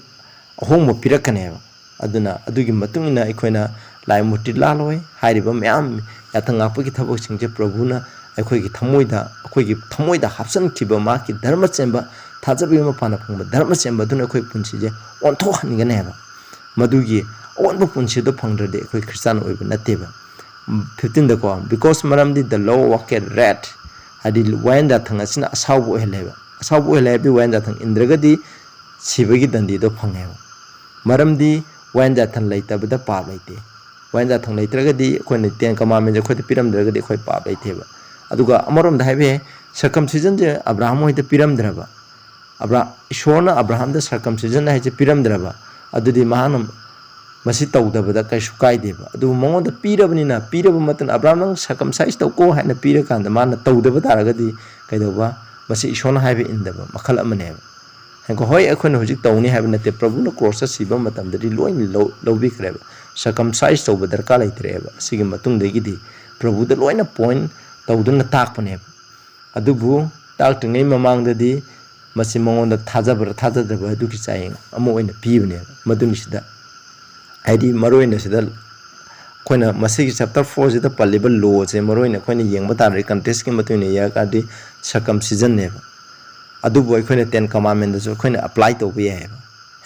ꯑꯍꯣꯡꯕ ꯄꯤꯔꯛꯀꯅꯦꯕ꯫ ꯑꯗꯨꯅ ꯑꯗꯨꯒꯤ ꯃꯇꯨꯡ ꯏꯟꯅ ꯑꯩꯈꯣꯏꯅ ꯂꯥꯏ ꯃꯨꯔꯇꯤ ꯂꯥꯜꯂꯣꯏ꯫ ꯍꯥꯏꯔꯤꯕ ꯃꯌꯥꯝ ꯌꯥꯊꯪ ꯉꯥꯛꯄꯒꯤ ꯊꯕꯛꯁꯤꯡꯁꯦ ꯄ꯭ꯔꯚꯨꯅ ꯑꯩꯈꯣꯏꯒꯤ ꯊꯃꯣꯏꯗ, ꯑꯩꯈꯣꯏꯒꯤ ꯊꯃꯣꯏꯗ ꯍꯥꯞꯆꯤꯟꯈꯤꯕ ꯃꯍꯥꯛꯀꯤ ꯙꯔꯃ ꯆꯦꯟꯕ, ꯊꯥꯖꯕꯒꯤ ꯃꯄꯥꯟꯗ ꯐꯪꯕ ꯙꯔꯃ ꯆꯦꯟꯕ ꯑꯗꯨꯅ ꯑꯩꯈꯣꯏ ꯄꯨꯟꯁꯤꯁꯦ ꯑꯣꯟꯊꯣꯛꯍꯟꯒꯅꯦꯕ꯫ ꯃꯗꯨꯒꯤ ꯑꯑꯣꯟꯕ ꯄꯨꯟꯁꯤꯗꯣ ꯐꯪꯗ꯭ꯔꯗꯤ ꯑꯩꯈꯣꯏ ꯈ꯭ꯔꯤꯁꯇꯥꯟ ꯑꯣꯏꯕ ꯅꯠꯇꯦꯕ꯫ ꯐꯤꯐꯇꯤꯟꯗꯀꯣ, because ꯃꯔꯝꯗꯤ the law worketh wrath, ꯍꯥꯏꯗꯤ ꯋꯥꯌꯦꯟ ꯌꯥꯊꯪ ꯑꯁꯤꯅ ꯑꯁꯥꯎꯕ ꯑꯣꯏꯍꯜꯂꯦꯕ꯫ ꯑꯁꯥꯎꯕ ꯑꯣꯏꯍꯜꯂꯦ ꯍꯥꯏꯕꯗꯤ ꯋꯥꯌꯦꯟ ꯌꯥꯊꯪ ꯏꯟꯗ꯭ꯔꯒꯗꯤ ꯁꯤꯕꯒꯤ ꯗꯟꯗꯤꯗꯣ ꯐꯪꯉꯦꯕ꯫ ꯃꯔꯝꯗꯤ ꯋꯥꯌꯦꯟ ꯌꯥꯊꯪ ꯂꯩꯇꯕꯗ ꯄꯥꯞ ꯂꯩꯇꯦ꯫ ꯋꯥꯌꯦꯟ ꯌꯥꯊꯪ ꯂꯩꯇ꯭ꯔꯒꯗꯤ, ꯑꯩꯈꯣꯏꯅ ꯇꯦꯟ ꯀꯃꯥꯟꯃꯦꯟꯁꯦ ꯑꯩꯈꯣꯏꯗ ꯄꯤꯔꯝꯗ꯭ꯔꯒꯗꯤ ꯑꯩꯈꯣꯏ ꯄꯥꯞ ꯂꯩꯇꯦꯕ꯫ ꯑꯗꯨꯒ ꯑꯃꯔꯣꯝꯗ ꯍꯥꯏꯕ ꯌꯥꯏ, circumcisionꯁꯦ ꯑꯕ꯭ꯔꯥꯍꯝ ꯍꯣꯏꯗ ꯄꯤꯔꯝꯗ꯭ꯔꯕ, ꯑꯕ꯭ꯔꯥ-, ꯏꯁꯣꯔꯅ ꯑꯕ꯭ꯔꯥꯍꯝꯗ circumcision ꯍꯥꯏꯁꯦ ꯄꯤꯔꯝꯗ꯭ꯔꯕ, ꯑꯗꯨꯗꯤ ꯃꯍꯥꯛꯅ ꯃꯁꯤ ꯇꯧꯗꯕꯗ ꯀꯩꯁꯨ ꯀꯥꯏꯗꯦꯕ꯫ ꯑꯗꯨꯕꯨ ꯃꯉꯣꯟꯗ ꯄꯤꯔꯕꯅꯤꯅ, ꯄꯤꯔꯕ ꯃꯇꯝꯗ, "ꯑꯕ꯭ꯔꯥꯍꯝ, ꯅꯪ circumcise ꯇꯧꯀꯣ" ꯍꯥꯏꯅ ꯄꯤꯔꯀꯥꯟꯗ ꯃꯥꯅ ꯇꯧꯗꯕ ꯇꯥꯔꯒꯗꯤ ꯀꯩꯗꯧꯕ? ꯃꯁꯤ ꯏꯁꯣꯔꯅ ꯍꯥꯏꯕ ꯏꯟꯗꯕ ꯃꯈꯜ ꯑꯃꯅꯦꯕ꯫ ꯍꯥꯏꯀꯣ, ꯍꯣꯏ, ꯑꯩꯈꯣꯏꯅ ꯍꯧꯖꯤꯛ ꯇꯧꯅꯤ ꯍꯥꯏꯕ ꯅꯠꯇꯦ, ꯄ꯭ꯔꯚꯨꯅ ꯀ꯭ꯔꯣꯁꯇ ꯁꯤꯕ ꯃꯇꯝꯗꯗꯤ ꯂꯣꯏꯅ ꯂꯧ-, ꯂꯧꯕꯤꯈ꯭ꯔꯦꯕ꯫ Circumcise ꯇꯧꯕ ꯗꯔꯀꯥꯔ ꯂꯩꯇ꯭ꯔꯦꯕ꯫ ꯑꯁꯤꯒꯤ ꯃꯇꯨꯡꯗꯒꯤꯗꯤ ꯄ꯭ꯔꯚꯨꯗ ꯂꯣꯏꯅ point ꯇꯧꯗꯨꯅ ꯇꯥꯛꯄꯅꯦꯕ꯫ ꯑꯗꯨꯕꯨ ꯇꯥꯛꯇ꯭ꯔꯤꯉꯩ ꯃꯃꯥꯡꯗꯗꯤ ꯃꯁꯤ ꯃꯉꯣꯟꯗ ꯊꯥꯖꯕ꯭ꯔꯥ ꯊꯥꯖꯗꯕ꯭ꯔꯥ ꯑꯗꯨꯒꯤ ꯆꯥꯌꯦꯡ ꯑꯃ ꯑꯣꯏꯅ ꯄꯤꯕꯅꯦꯕ꯫ ꯃꯗꯨꯅꯤ ꯁꯤꯗ, ꯍꯥꯏꯗꯤ, ꯃꯔꯨ ꯑꯣꯏꯅ ꯁꯤꯗ ꯑꯩꯈꯣꯏꯅ ꯃꯁꯤꯒꯤ chapter fourꯁꯤꯗ ꯄꯜꯂꯤꯕ lawꯁꯦ ꯃꯔꯨ ꯑꯣꯏꯅ ꯑꯩꯈꯣꯏꯅ ꯌꯦꯡꯕ ꯇꯥꯔꯗꯤ, contextꯀꯤ ꯃꯇꯨꯡ ꯏꯟꯅ ꯌꯦꯡꯉꯀꯥꯟꯗꯤ circumcisionꯅꯦꯕ꯫ ꯑꯗꯨꯕꯨ ꯑꯩꯈꯣꯏꯅ ten commandmentꯗꯁꯨ ꯑꯩꯈꯣꯏꯅ apply ꯇꯧꯕ ꯌꯥꯏꯑꯕ꯫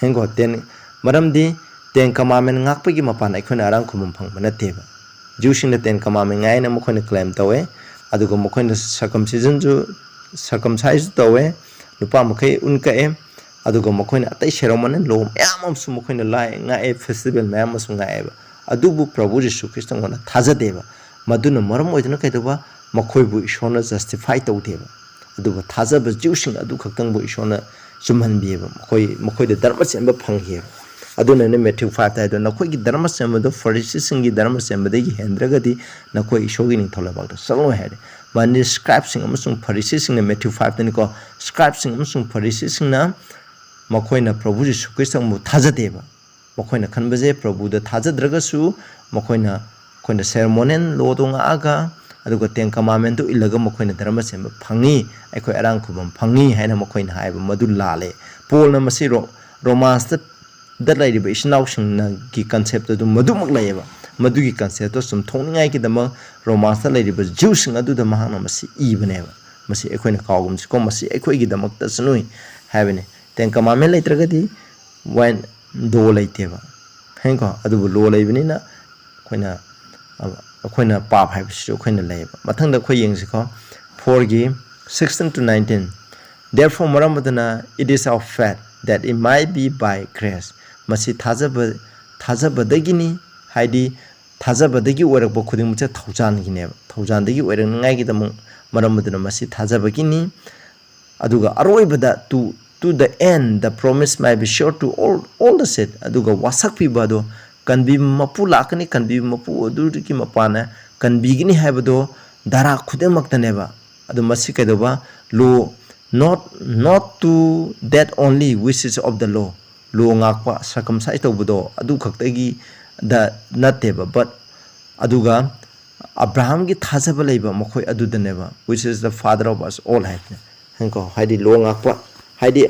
ꯍꯦꯡꯒꯣ, ten, ꯃꯔꯝꯗꯤ ten commandment ꯉꯥꯛꯄꯒꯤ ꯃꯄꯥꯟ ꯑꯩꯈꯣꯏꯅ ꯑꯔꯥꯝ ꯈꯨꯝꯐꯝ ꯐꯪꯕ ꯅꯠꯇꯦꯕ꯫ ꯖ꯭ꯌꯨꯁꯤꯡꯅ ten commandment ꯉꯥꯏꯅ ꯃꯈꯣꯏꯅ claim ꯇꯧꯋꯦ, ꯑꯗꯨꯒ ꯃꯈꯣꯏꯅ circumcisionꯁꯨ, circumciseꯁꯨ ꯇꯧꯋꯦ, ꯅꯨꯄꯥ ꯃꯈꯩ ꯎꯟ ꯀꯛꯑꯦ, ꯑꯗꯨꯒ ꯃꯈꯣꯏꯅ ꯑꯇꯩ ceremonial law ꯃꯌꯥꯝ ꯑꯃꯁꯨ ꯃꯈꯣꯏꯅ ꯂꯥꯏ ꯉꯥꯛꯑꯦ, festival ꯃꯌꯥꯝ ꯑꯃꯁꯨ ꯉꯥꯛꯑꯦꯕ꯫ ꯑꯗꯨꯕꯨ ꯄ꯭ꯔꯚꯨ ꯖꯤꯁꯨ ꯈ꯭ꯔꯤꯁꯇꯉꯣꯟꯗ ꯊꯥꯖꯗꯦꯕ꯫ ꯃꯗꯨꯅ ꯃꯔꯝ ꯑꯣꯏꯗꯨꯅ ꯀꯩꯗꯧꯕ? ꯃꯈꯣꯏꯕꯨ ꯏꯁꯣꯔꯅ justify ꯇꯧꯗꯦꯕ꯫ ꯑꯗꯨꯕꯨ ꯊꯥꯖꯕ ꯖꯤꯎꯁꯤꯡ ꯑꯗꯨ ꯈꯛꯇꯪꯕꯨ ꯏꯁꯣꯔꯅ ꯆꯨꯝꯍꯟꯕꯤꯑꯕ꯫ ꯃꯈꯣꯏ, ꯃꯈꯣꯏꯗ ꯙꯔꯃ ꯆꯦꯟꯕ ꯐꯪꯈꯤꯑꯕ꯫ ꯑꯗꯨꯅꯅꯦ ꯃꯦꯊ꯭ꯌꯨ five ꯇ ꯍꯥꯏꯗꯣ, "ꯅꯈꯣꯏꯒꯤ ꯙꯔꯃ ꯆꯦꯟꯕꯗꯣ ꯐꯔꯤꯁꯤꯁꯤꯡꯒꯤ ꯙꯔꯃ ꯆꯦꯟꯕꯗꯒꯤ ꯍꯦꯟꯗ꯭ꯔꯒꯗꯤ ꯅꯈꯣꯏ ꯏꯁꯣꯔꯒꯤ ꯅꯤꯡꯊꯧ ꯂꯩꯕꯥꯛꯇ ꯆꯪꯂꯣꯏ" ꯍꯥꯏꯔꯦ꯫ ꯃꯥꯅꯤ, scribe ꯁꯤꯡ ꯑꯃꯁꯨꯡ ꯐꯔꯤꯁꯤꯁꯤꯡꯅ, ꯃꯦꯊ꯭ꯌꯨ five ꯇꯅꯤꯀꯣ, scribe ꯁꯤꯡ ꯑꯃꯁꯨꯡ ꯐꯔꯤꯁꯤꯁꯤꯡꯅ ꯃꯈꯣꯏꯅ ꯄ꯭ꯔꯚꯨ ꯖꯤꯁꯨ ꯈ꯭ꯔꯤꯁꯇꯕꯨ ꯊꯥꯖꯗꯦꯕ꯫ ꯃꯈꯣꯏꯅ ꯈꯟꯕꯁꯦ ꯄ꯭ꯔꯚꯨꯗ ꯊꯥꯖꯗ꯭ꯔꯒꯁꯨ ꯃꯈꯣꯏꯅ, ꯑꯩꯈꯣꯏꯅ ceremonial law ꯗꯣ ꯉꯥꯛꯑꯒ, ꯑꯗꯨꯒ Ten Commandment ꯇꯨ ꯏꯜꯂꯒ ꯃꯈꯣꯏꯅ ꯙꯔꯃ ꯆꯦꯟꯕ ꯐꯪꯉꯤ, ꯑꯩꯈꯣꯏ ꯑꯔꯥꯝ ꯈꯨꯕꯝ ꯐꯪꯉꯤ ꯍꯥꯏꯅ ꯃꯈꯣꯏꯅ ꯍꯥꯏꯕ ꯃꯗꯨ ꯂꯥꯜꯂꯦ꯫ ꯄꯣꯜꯅ ꯃꯁꯤ ꯔꯣ-, ꯔꯣꯃꯥꯟꯁꯇ ꯗ ꯂꯩꯔꯤꯕ ꯏꯆꯤꯟ ꯏꯅꯥꯎꯁꯤꯡꯒꯤ concept ꯑꯗꯨ ꯃꯗꯨꯃꯛ ꯂꯩꯌꯦꯕ꯫ ꯃꯗꯨꯒꯤ concept ꯇꯣ ꯆꯨꯝꯊꯣꯛꯅꯤꯡꯉꯥꯏꯒꯤꯗꯃꯛ ꯔꯣꯃꯥꯟꯁꯇ ꯂꯩꯔꯤꯕ ꯖꯤꯎꯁꯤꯡ ꯑꯗꯨꯗ ꯃꯍꯥꯛꯅ ꯃꯁꯤ ꯏꯕꯅꯦꯕ꯫ ꯃꯁꯤ ꯑꯩꯈꯣꯏꯅ ꯀꯥꯎꯒꯨꯝꯁꯤꯀꯣ, ꯃꯁꯤ ꯑꯩꯈꯣꯏꯒꯤꯗꯃꯛꯇꯁꯨꯅꯨꯏ ꯍꯥꯏꯕꯅꯤ꯫ Ten Commandment ꯂꯩꯇ꯭ꯔꯒꯗꯤ ꯋꯥꯏꯟ ꯗꯣ ꯂꯩꯇꯦꯕ꯫ ꯍꯦꯡꯀꯣ? ꯑꯗꯨꯕꯨ law ꯂꯩꯕꯅꯤꯅ ꯑꯩꯈꯣꯏꯅ, ꯑꯩꯈꯣꯏꯅ ꯄꯥꯞ ꯍꯥꯏꯕꯁꯤꯁꯨ ꯑꯩꯈꯣꯏꯅ ꯂꯩꯌꯦꯕ꯫ ꯃꯊꯪꯗ ꯑꯩꯈꯣꯏ ꯌꯦꯡꯁꯤꯀꯣ, four ꯒꯤ sixteen to nineteen꯫ Therefore, ꯃꯔꯝ ꯑꯗꯨꯅ, it is our faith that it might be by grace꯫ ꯃꯁꯤ ꯊꯥꯖꯕ, ꯊꯥꯖꯕꯗꯒꯤꯅꯤ, ꯍꯥꯏꯗꯤ ꯊꯥꯖꯕꯗꯒꯤ ꯑꯣꯏꯔꯛꯄ ꯈꯨꯗꯤꯡꯃꯛꯁꯦ ꯊꯧꯖꯥꯜꯒꯤꯅꯦꯕ꯫ ꯊꯧꯖꯥꯜꯗꯒꯤ ꯑꯣꯏꯔꯛꯅꯤꯉꯥꯏꯒꯤꯗꯃꯛ ꯃꯔꯝ ꯑꯗꯨꯅ ꯃꯁꯤ ꯊꯥꯖꯕꯒꯤꯅꯤ꯫ ꯑꯗꯨꯒ ꯑꯔꯣꯏꯕꯗ, "To, to the end the promise may be sure to all, all the seed", ꯑꯗꯨꯒ ꯋꯥꯁꯛꯄꯤꯕ ꯑꯗꯣ, ꯀꯟꯕꯤꯕ ꯃꯄꯨ ꯂꯥꯛꯀꯅꯤ, ꯀꯟꯕꯤꯕ ꯃꯄꯨ ꯑꯗꯨꯗꯒꯤ ꯃꯄꯥꯟꯅ ꯀꯟꯕꯤꯒꯅꯤ ꯍꯥꯏꯕꯗꯣ ꯙꯔꯥ ꯈꯨꯗꯤꯡꯃꯛꯇꯅꯦꯕ꯫ ꯑꯗꯨ ꯃꯁꯤ ꯀꯩꯗꯧꯕ? Law, not, not to that only which is of the law꯫ Law ꯉꯥꯛꯄ, circumcise ꯇꯧꯕꯗꯣ ꯑꯗꯨ ꯈꯛꯇꯒꯤ ꯗ ꯅꯠꯇꯦꯕ, but ꯑꯗꯨꯒ ꯑꯕ꯭ꯔꯥꯍꯥꯝꯒꯤ ꯊꯥꯖꯕ ꯂꯩꯕ ꯃꯈꯣꯏ ꯑꯗꯨꯗꯅꯦꯕ, "Which is the father of us all" ꯍꯥꯏꯕꯅꯦ꯫ ꯍꯪꯀꯣ, ꯍꯥꯏꯗꯤ law ꯉꯥꯛꯄ, ꯍꯥꯏꯗꯤ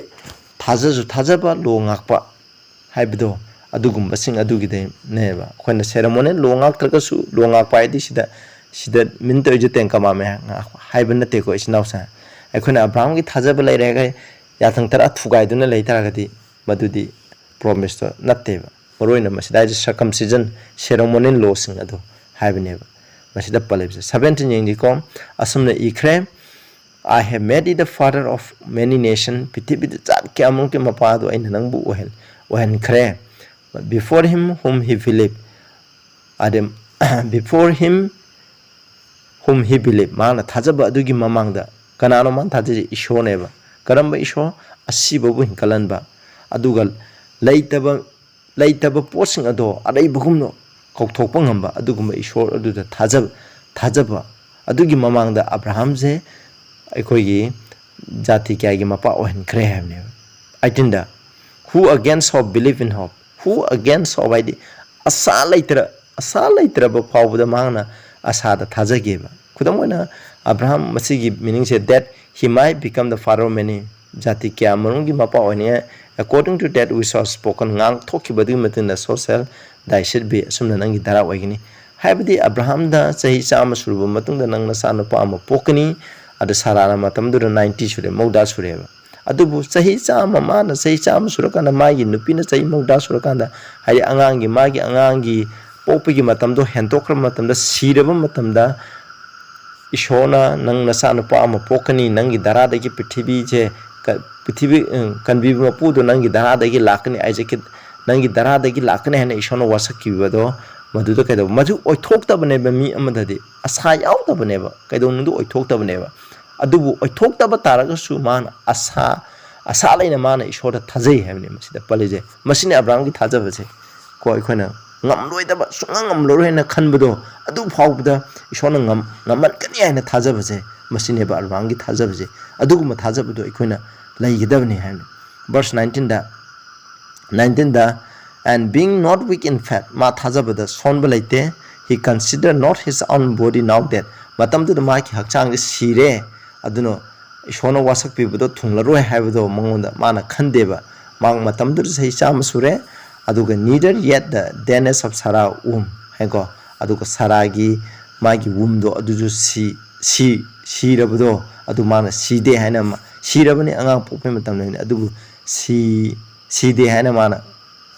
ꯊꯥꯖꯁꯨ ꯊꯥꯖꯕ, law ꯉꯥꯛꯄ ꯍꯥꯏꯕꯗꯣ, ꯑꯗꯨꯒꯨꯝꯕꯁꯤꯡ ꯑꯗꯨꯒꯤꯗꯅꯦꯕ꯫ ꯑꯩꯈꯣꯏꯅ ceremonial law ꯉꯥꯛꯇ꯭ꯔꯒꯁꯨ, law ꯉꯥꯛꯄ ꯍꯥꯏꯗꯤ ꯁꯤꯗ, ꯁꯤꯗ mean ꯇꯧꯔꯤꯁꯦ Ten Commandment ꯍꯥꯏꯕ ꯅꯠꯇꯦꯀꯣ, ꯏꯆꯤꯟ ꯏꯅꯥꯎꯁꯦ꯫ ꯑꯩꯈꯣꯏꯅ ꯑꯕ꯭ꯔꯥꯍꯥꯝꯒꯤ ꯊꯥꯖꯕ ꯂꯩꯔꯦ ꯍꯥꯏꯔꯒ ꯌꯥꯊꯪ ꯇꯔꯥ ꯊꯨꯒꯥꯏꯗꯨꯅ ꯂꯩ ꯇꯥꯔꯒꯗꯤ, ꯃꯗꯨꯗꯤ promise ꯇꯣ ꯅꯠꯇꯦꯕ꯫ ꯃꯔꯨꯑꯣꯏꯅ ꯃꯁꯤꯗ ꯍꯥꯏꯔꯤꯁꯦ circumcision, ceremonial law ꯁꯤꯡ ꯑꯗꯨ ꯍꯥꯏꯕꯅꯦꯕ꯫ ꯃꯁꯤꯗ ꯄꯜꯂꯤꯕꯁꯦ seventeen ꯌꯦꯡꯁꯤꯀꯣ, ꯑꯁꯨꯝꯅ ꯏꯈ꯭ꯔꯦ, I have made thee the father of many nations, ꯄ꯭ꯔꯤꯊꯤꯕꯤꯗ ꯖꯥꯠ ꯀꯌꯥꯃꯔꯨꯝꯒꯤ ꯃꯄꯥꯗꯣ ꯑꯩꯅ ꯅꯪꯕꯨ ꯑꯣꯏꯍꯟ ꯑꯣꯏꯍꯟꯈ꯭ꯔꯦ꯫ Before him whom he believed, ꯑꯗ before him whom he believed, ꯃꯥꯅ ꯊꯥꯖꯕ ꯑꯗꯨꯒꯤ ꯃꯃꯥꯡꯗ ꯀꯅꯥꯅꯣ ꯃꯥꯅ ꯊꯥꯖꯔꯤꯁꯦ? ꯏꯁꯣꯔꯅꯦꯕ꯫ ꯀꯔꯝꯕ ꯏꯁꯣꯔ? ꯑꯁꯤꯕꯕꯨ ꯍꯤꯡꯒꯠꯍꯟꯕ, ꯑꯗꯨꯒ ꯂꯩꯇꯕ ꯂꯩꯇꯕ ꯄꯣꯠꯁꯤꯡ ꯑꯗꯣ ꯑꯔꯩꯕꯒꯨꯝꯅ ꯀꯧꯊꯣꯛꯄ ꯉꯝꯕ ꯑꯗꯨꯒꯨꯝꯕ ꯏꯁꯣꯔ ꯑꯗꯨꯗ ꯊꯥꯖꯕ ꯊꯥꯖꯕ ꯑꯗꯨꯒꯤ ꯃꯃꯥꯡꯗ ꯑꯕ꯭ꯔꯥꯍꯥꯝꯁꯦ ꯑꯩꯈꯣꯏꯒꯤ ꯖꯥꯇꯤ ꯀꯌꯥꯒꯤ ꯃꯄꯥ ꯑꯣꯏꯍꯟꯈ꯭ꯔꯦ ꯍꯥꯏꯕꯅꯦꯕ꯫ ꯑꯥꯏꯇꯤꯟꯗ, who against hope believe in hope, who against hope ꯍꯥꯏꯗꯤ ꯑꯁꯥ ꯂꯩꯇ꯭ꯔ ꯑꯁꯥ ꯂꯩꯇ꯭ꯔꯕ ꯐꯥꯎꯕꯗ ꯃꯍꯥꯛꯅ ꯑꯁꯥꯗ ꯊꯥꯖꯒꯦꯕ꯫ ꯈꯨꯗꯝ ꯑꯣꯏꯅ, ꯑꯕ꯭ꯔꯥꯍꯥꯝ ꯃꯁꯤꯒꯤ meaningꯁꯦ, that he might become the father of many, ꯖꯥꯇꯤ ꯀꯌꯥ ꯃꯔꯨꯝꯒꯤ ꯃꯄꯥ ꯑꯣꯏꯅꯤꯡꯉꯥꯏ, according to that which was spoken, ꯉꯥꯡꯊꯣꯛꯈꯤꯕꯗꯨꯒꯤ ꯃꯇꯨꯡꯗ, so shall thy seed be, ꯑꯁꯨꯝꯅ ꯅꯪꯒꯤ ꯙꯔꯥ ꯑꯣꯏꯒꯅꯤ꯫ ꯍꯥꯏꯕꯗꯤ ꯑꯕ꯭ꯔꯥꯍꯥꯝꯗ ꯆꯍꯤ ꯆꯥꯝꯃ ꯁꯨꯔꯕ ꯃꯇꯨꯡꯗ ꯅꯪ ꯅꯆꯥ ꯅꯨꯄꯥ ꯑꯃ ꯄꯣꯛꯀꯅꯤ, ꯑꯗ ꯁꯥꯔꯥꯅ ꯃꯇꯝꯗꯨꯗ ꯅꯥꯏꯟꯇꯤ ꯁꯨꯔꯦ, ꯃꯧꯗ꯭ꯔꯥ ꯁꯨꯔꯦꯕ꯫ ꯑꯗꯨꯕꯨ ꯆꯍꯤ ꯆꯥꯝꯃ, ꯃꯥꯅ ꯆꯍꯤ ꯆꯥꯝꯃ ꯁꯨꯔꯀꯥꯟꯗ ꯃꯥꯒꯤ ꯅꯨꯄꯤꯅ ꯆꯍꯤ ꯃꯧꯗ꯭ꯔꯥ ꯁꯨꯔꯀꯥꯟꯗ, ꯍꯥꯏꯗꯤ ꯑꯉꯥꯡꯒꯤ, ꯃꯥꯒꯤ ꯑꯉꯥꯡꯒꯤ ꯄꯣꯛꯄꯒꯤ ꯃꯇꯝꯗꯣ ꯍꯦꯟꯇꯣꯛꯈ꯭ꯔꯕ ꯃꯇꯝꯗ, ꯁꯤꯔꯕ ꯃꯇꯝꯗ, ꯏꯁꯣꯔꯅ ꯅꯪ ꯅꯆꯥꯅꯨꯄꯥ ꯑꯃ ꯄꯣꯛꯀꯅꯤ, ꯅꯪꯒꯤ ꯙꯔꯥꯗꯒꯤ ꯄ꯭ꯔꯤꯊꯤꯕꯤꯁꯦ ꯀ-, ꯄ꯭ꯔꯤꯊꯤꯕꯤ, ꯎꯝ, ꯀꯟꯕꯤꯕ ꯃꯄꯨꯗꯣ ꯅꯪꯒꯤ ꯙꯔꯥꯗꯒꯤ ꯂꯥꯛꯀꯅꯤ, ꯑꯥꯏꯖꯛꯀꯤ, ꯅꯪꯒꯤ ꯙꯔꯥꯗꯒꯤ ꯂꯥꯛꯀꯅꯤ ꯍꯥꯏꯅ ꯏꯁꯣꯔꯅ ꯋꯥꯁꯛꯈꯤꯕꯗꯣ, ꯃꯗꯨꯗ ꯀꯩꯗꯧꯕ? ꯃꯗꯨ ꯑꯣꯏꯊꯣꯛꯇꯕꯅꯦꯕ꯫ ꯃꯤ ꯑꯃꯗꯗꯤ ꯑꯁꯥ ꯌꯥꯎꯗꯕꯅꯦꯕ, ꯀꯩꯗꯧꯅꯨꯡꯗ ꯑꯣꯏꯊꯣꯛꯇꯕꯅꯦꯕ꯫ ꯑꯗꯨꯕꯨ ꯑꯣꯏꯊꯣꯛꯇꯕ ꯇꯥꯔꯒꯁꯨ ꯃꯥꯅ ꯑꯁꯥ, ꯑꯁꯥ ꯂꯩꯅ ꯃꯥꯅ ꯏꯁꯣꯔꯗ ꯊꯥꯖꯩ ꯍꯥꯏꯕꯅꯤ ꯃꯁꯤꯗ ꯄꯜꯂꯤꯁꯦ꯫ ꯃꯁꯤꯅꯤ ꯑꯕ꯭ꯔꯥꯍꯥꯝꯒꯤ ꯊꯥꯖꯕꯁꯦ꯫ ꯀꯣ, ꯑꯩꯈꯣꯏꯅ ꯉꯝꯂꯣꯏꯗꯕ, ꯁꯨꯡꯉꯝ ꯉꯝꯂꯔꯣꯏ ꯍꯥꯏꯅ ꯈꯟꯕꯗꯣ, ꯑꯗꯨ ꯐꯥꯎꯕꯗ ꯏꯁꯣꯔꯅ ꯉꯝ-, ꯉꯝꯍꯟꯒꯅꯤ ꯍꯥꯏꯅ ꯊꯥꯖꯕꯁꯦ, ꯃꯁꯤꯅꯦꯕ ꯑꯕ꯭ꯔꯥꯍꯥꯝꯒꯤ ꯊꯥꯖꯕꯁꯦ꯫ ꯑꯗꯨꯒꯨꯝꯕ ꯊꯥꯖꯕꯗꯣ ꯑꯩꯈꯣꯏꯅ ꯂꯩꯒꯗꯕꯅꯤ ꯍꯥꯏꯕꯅꯤ꯫ ꯚꯔꯁ ꯅꯥꯏꯟꯇꯤꯟꯗ, ꯅꯥꯏꯟꯇꯤꯟꯗ, "And being not weak in faith", ꯃꯥ ꯊꯥꯖꯕꯗ ꯁꯣꯟꯕ ꯂꯩꯇꯦ, "he considered not his own body now dead", ꯃꯇꯝꯗꯨꯗ ꯃꯥꯒꯤ ꯍꯛꯆꯥꯡꯁꯦ ꯁꯤꯔꯦ, ꯑꯗꯨꯅ ꯏꯁꯣꯔꯅ ꯋꯥꯁꯛꯄꯤꯕꯗꯣ ꯊꯨꯡꯂꯔꯣꯏ ꯍꯥꯏꯕꯗꯣ ꯃꯉꯣꯟꯗ ꯃꯥꯅ ꯈꯟꯗꯦꯕ꯫ ꯃꯥ ꯃꯇꯝꯗꯨꯗ ꯆꯍꯤ ꯆꯥꯝꯃ ꯁꯨꯔꯦ, ꯑꯗꯨꯒ "neither yet the deadness of Sarah womb" ꯍꯥꯏꯀꯣ, ꯑꯗꯨꯒ ꯁꯥꯔꯥꯒꯤ ꯃꯥꯒꯤ ꯋꯨꯝꯗꯣ ꯑꯗꯨꯁꯨ ꯁꯤ, ꯁꯤ, ꯁꯤꯔꯕꯗꯣ, ꯑꯗꯨ ꯃꯥꯅ ꯁꯤꯗꯦ ꯍꯥꯏꯅ ꯃꯥ-, ꯁꯤꯔꯕꯅꯤ, ꯑꯉꯥꯡ ꯄꯣꯛꯄꯩ ꯃꯇꯝ ꯂꯩꯕꯅꯤ, ꯑꯗꯨꯕꯨ ꯁꯤ, ꯁꯤꯗꯦ ꯍꯥꯏꯅ ꯃꯥꯅ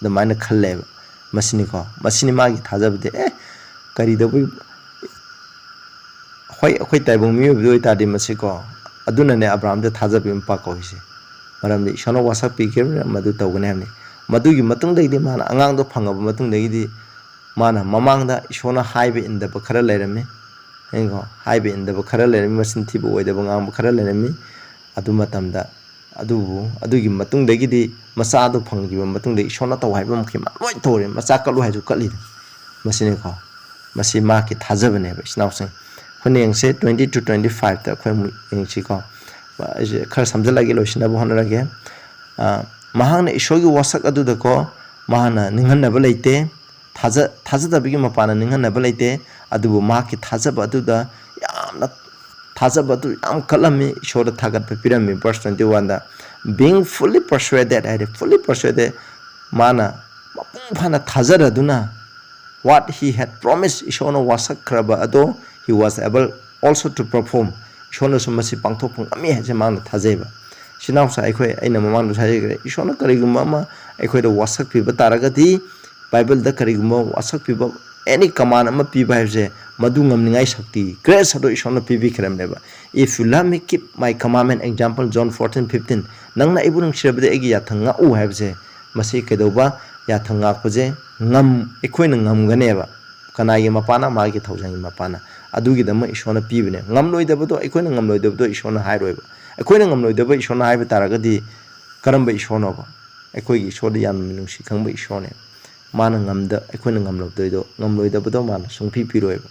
ꯑꯗꯨꯃꯥꯏꯅ ꯈꯜꯂꯦꯕ꯫ ꯃꯁꯤꯅꯤꯀꯣ, ꯃꯁꯤꯅꯤ ꯃꯥꯒꯤ ꯊꯥꯖꯕꯗꯤ꯫ ꯑꯦ, ꯀꯔꯤꯗꯧꯕꯩ? ꯍꯣꯏ, ꯑꯩꯈꯣꯏ ꯇꯥꯏꯕꯪ ꯃꯤꯑꯣꯏꯕꯗ ꯑꯣꯏꯇꯥꯔꯗꯤ ꯃꯁꯤꯀꯣ, ꯑꯗꯨꯅꯅꯦ ꯑꯕ꯭ꯔꯥꯍꯝꯗ ꯊꯥꯖꯕ ꯃꯄꯥ ꯀꯧꯔꯤꯁꯦ꯫ ꯃꯔꯝꯗꯤ ꯏꯁꯣꯔꯅ ꯋꯥꯁꯛꯄꯤꯈꯤꯕꯅꯤꯅ ꯃꯗꯨ ꯇꯧꯒꯅꯤ ꯍꯥꯏꯕꯅꯤ꯫ ꯃꯗꯨꯒꯤ ꯃꯇꯨꯡꯗꯒꯤꯗꯤ ꯃꯥꯅ ꯑꯉꯥꯡꯗꯣ ꯐꯪꯉꯕ ꯃꯇꯨꯡꯗꯒꯤꯗꯤ ꯃꯥꯅ ꯃꯃꯥꯡꯗ ꯏꯁꯣꯔꯅ ꯍꯥꯏꯕ ꯏꯟꯗꯕ ꯈꯔ ꯂꯩꯔꯝꯃꯤ꯫ ꯌꯦꯡꯉꯣ, ꯍꯥꯏꯕ ꯏꯟꯗꯕ ꯈꯔ ꯂꯩꯔꯝꯃꯤ, ꯃꯆꯤꯟ ꯊꯤꯕ ꯑꯣꯏꯗꯕ ꯉꯥꯡꯕ ꯈꯔ ꯂꯩꯔꯝꯃꯤ꯫ ꯑꯗꯨ ꯃꯇꯝꯗ, ꯑꯗꯨꯕꯨ ꯑꯗꯨꯒꯤ ꯃꯇꯨꯡꯗꯒꯤꯗꯤ ꯃꯆꯥꯗꯨ ꯐꯪꯈꯤꯕ ꯃꯇꯨꯡꯗ ꯏꯁꯣꯔꯅ ꯇꯧ ꯍꯥꯏꯕ ꯃꯈꯩ ꯃꯥ ꯂꯣꯏ ꯇꯧꯔꯦ꯫ ꯃꯆꯥ ꯀꯠꯂꯨ ꯍꯥꯏꯁꯨ ꯀꯠꯂꯤꯅꯤ꯫ ꯃꯁꯤꯅꯤꯀꯣ, ꯃꯁꯤ ꯃꯍꯥꯛꯀꯤ ꯊꯥꯖꯕꯅꯦꯕ, ꯏꯆꯤꯟ ꯏꯅꯥꯎꯁꯤꯡ꯫ ꯑꯩꯈꯣꯏꯅ ꯌꯦꯡꯁꯦ, twenty to twenty fiveꯇ ꯑꯩꯈꯣꯏ ꯑꯃꯨꯛ ꯌꯦꯡꯁꯤꯀꯣ꯫ ꯑꯩꯁꯦ ꯈꯔ ꯁꯝꯖꯜꯂꯒꯦ, ꯂꯣꯏꯁꯤꯟꯅꯕ ꯍꯣꯠꯅꯔꯒꯦ꯫ ꯑ, ꯃꯍꯥꯛꯅ ꯏꯁꯣꯔꯒꯤ ꯋꯥꯁꯛ ꯑꯗꯨꯗꯀꯣ, ꯃꯍꯥꯛꯅ ꯅꯤꯡꯍꯟꯅꯕ ꯂꯩꯇꯦ, ꯊꯥꯖ-, ꯊꯥꯖꯗꯕꯒꯤ ꯃꯄꯥꯟꯅ ꯅꯤꯡꯍꯟꯅꯕ ꯂꯩꯇꯦ, ꯑꯗꯨꯕꯨ ꯃꯍꯥꯛꯀꯤ ꯊꯥꯖꯕ ꯑꯗꯨꯗ ꯌꯥꯝꯅ, ꯊꯥꯖꯕ ꯑꯗꯨ ꯌꯥꯝ ꯀꯜꯂꯝꯃꯤ, ꯏꯁꯣꯔꯗ ꯊꯥꯒꯠꯄ ꯄꯤꯔꯝꯃꯤ꯫ Verse twenty oneꯗ, "Being fully persuaded" ꯍꯥꯏꯗꯤ, fully persuaded, ꯃꯥꯅ ꯃꯄꯨꯡ ꯐꯥꯅ ꯊꯥꯖꯔꯗꯨꯅ, "What he had promised", ꯏꯁꯣꯔꯅ ꯋꯥꯁꯛꯈ꯭ꯔꯕ ꯑꯗꯣ, "he was able also to perform", ꯏꯁꯣꯔꯅꯁꯨ ꯃꯁꯤ ꯄꯥꯡꯊꯣꯛꯄ ꯉꯝꯃꯤ ꯍꯥꯏꯁꯦ ꯃꯥꯅ ꯊꯥꯖꯩꯕ꯫ ꯏꯆꯤꯟ ꯏꯅꯥꯎꯁꯦ, ꯑꯩꯈꯣꯏ, ꯑꯩꯅ ꯃꯃꯥꯡꯗꯁꯨ ꯍꯥꯏꯖꯈ꯭ꯔꯦ, ꯏꯁꯣꯔꯅ ꯀꯔꯤꯒꯨꯝꯕ ꯑꯃ ꯑꯩꯈꯣꯏꯗ ꯋꯥꯁꯛꯄꯤꯕ ꯇꯥꯔꯒꯗꯤ, ꯕꯥꯏꯕꯜꯗ ꯀꯔꯤꯒꯨꯝꯕ ꯋꯥꯁꯛꯄꯤꯕ, any command ꯑꯃ ꯄꯤꯕ ꯍꯥꯏꯕꯁꯦ, ꯃꯗꯨ ꯉꯝꯅꯤꯡꯉꯥꯏ ꯁꯛꯇꯤ, grace ꯑꯗꯣ ꯏꯁꯣꯔꯅ ꯄꯤꯕꯤꯈ꯭ꯔꯕꯅꯦꯕ꯫ "If you love me, keep my commandment", example, John fourteen fifteen, "ꯅꯪꯅ ꯑꯩꯕꯨ ꯅꯨꯡꯁꯤꯔꯕꯗꯤ ꯑꯩꯒꯤ ꯌꯥꯊꯪ ꯉꯥꯛꯎ" ꯍꯥꯏꯕꯁꯦ, ꯃꯁꯤ ꯀꯩꯗꯧꯕ? ꯌꯥꯊꯪ ꯉꯥꯛꯄꯁꯦ ꯉꯝ-, ꯑꯩꯈꯣꯏꯅ ꯉꯝꯒꯅꯦꯕ꯫ ꯀꯅꯥꯒꯤ ꯃꯄꯥꯅ? ꯃꯥꯒꯤ ꯊꯧꯖꯥꯜꯒꯤ ꯃꯄꯥꯅ꯫ ꯑꯗꯨꯒꯤꯗꯃꯛ ꯏꯁꯣꯔꯅ ꯄꯤꯕꯅꯦ꯫ ꯉꯝꯂꯣꯏꯗꯕꯗꯣ, ꯑꯩꯈꯣꯏꯅ ꯉꯝꯂꯣꯏꯗꯕꯗꯣ ꯏꯁꯣꯔꯅ ꯍꯥꯏꯔꯣꯏꯕ꯫ ꯑꯩꯈꯣꯏꯅ ꯉꯝꯂꯣꯏꯗꯕ ꯏꯁꯣꯔꯅ ꯍꯥꯏꯕ ꯇꯥꯔꯒꯗꯤ, ꯀꯔꯝꯕ ꯏꯁꯣꯔꯅꯣꯕ? ꯑꯩꯈꯣꯏꯒꯤ ꯏꯁꯣꯔꯗꯤ ꯌꯥꯝꯅ ꯃꯤꯅꯨꯡꯁꯤ ꯈꯪꯕ ꯏꯁꯣꯔꯅꯦ꯫ ꯃꯥꯅ ꯉꯝꯗ-, ꯑꯩꯈꯣꯏꯅ ꯉꯝꯂꯣꯏꯗꯣꯏꯗꯣ, ꯉꯝꯂꯣꯏꯗꯕꯗꯣ ꯃꯥꯅ ꯁꯨꯡꯄꯤ ꯄꯤꯔꯣꯏꯕ꯫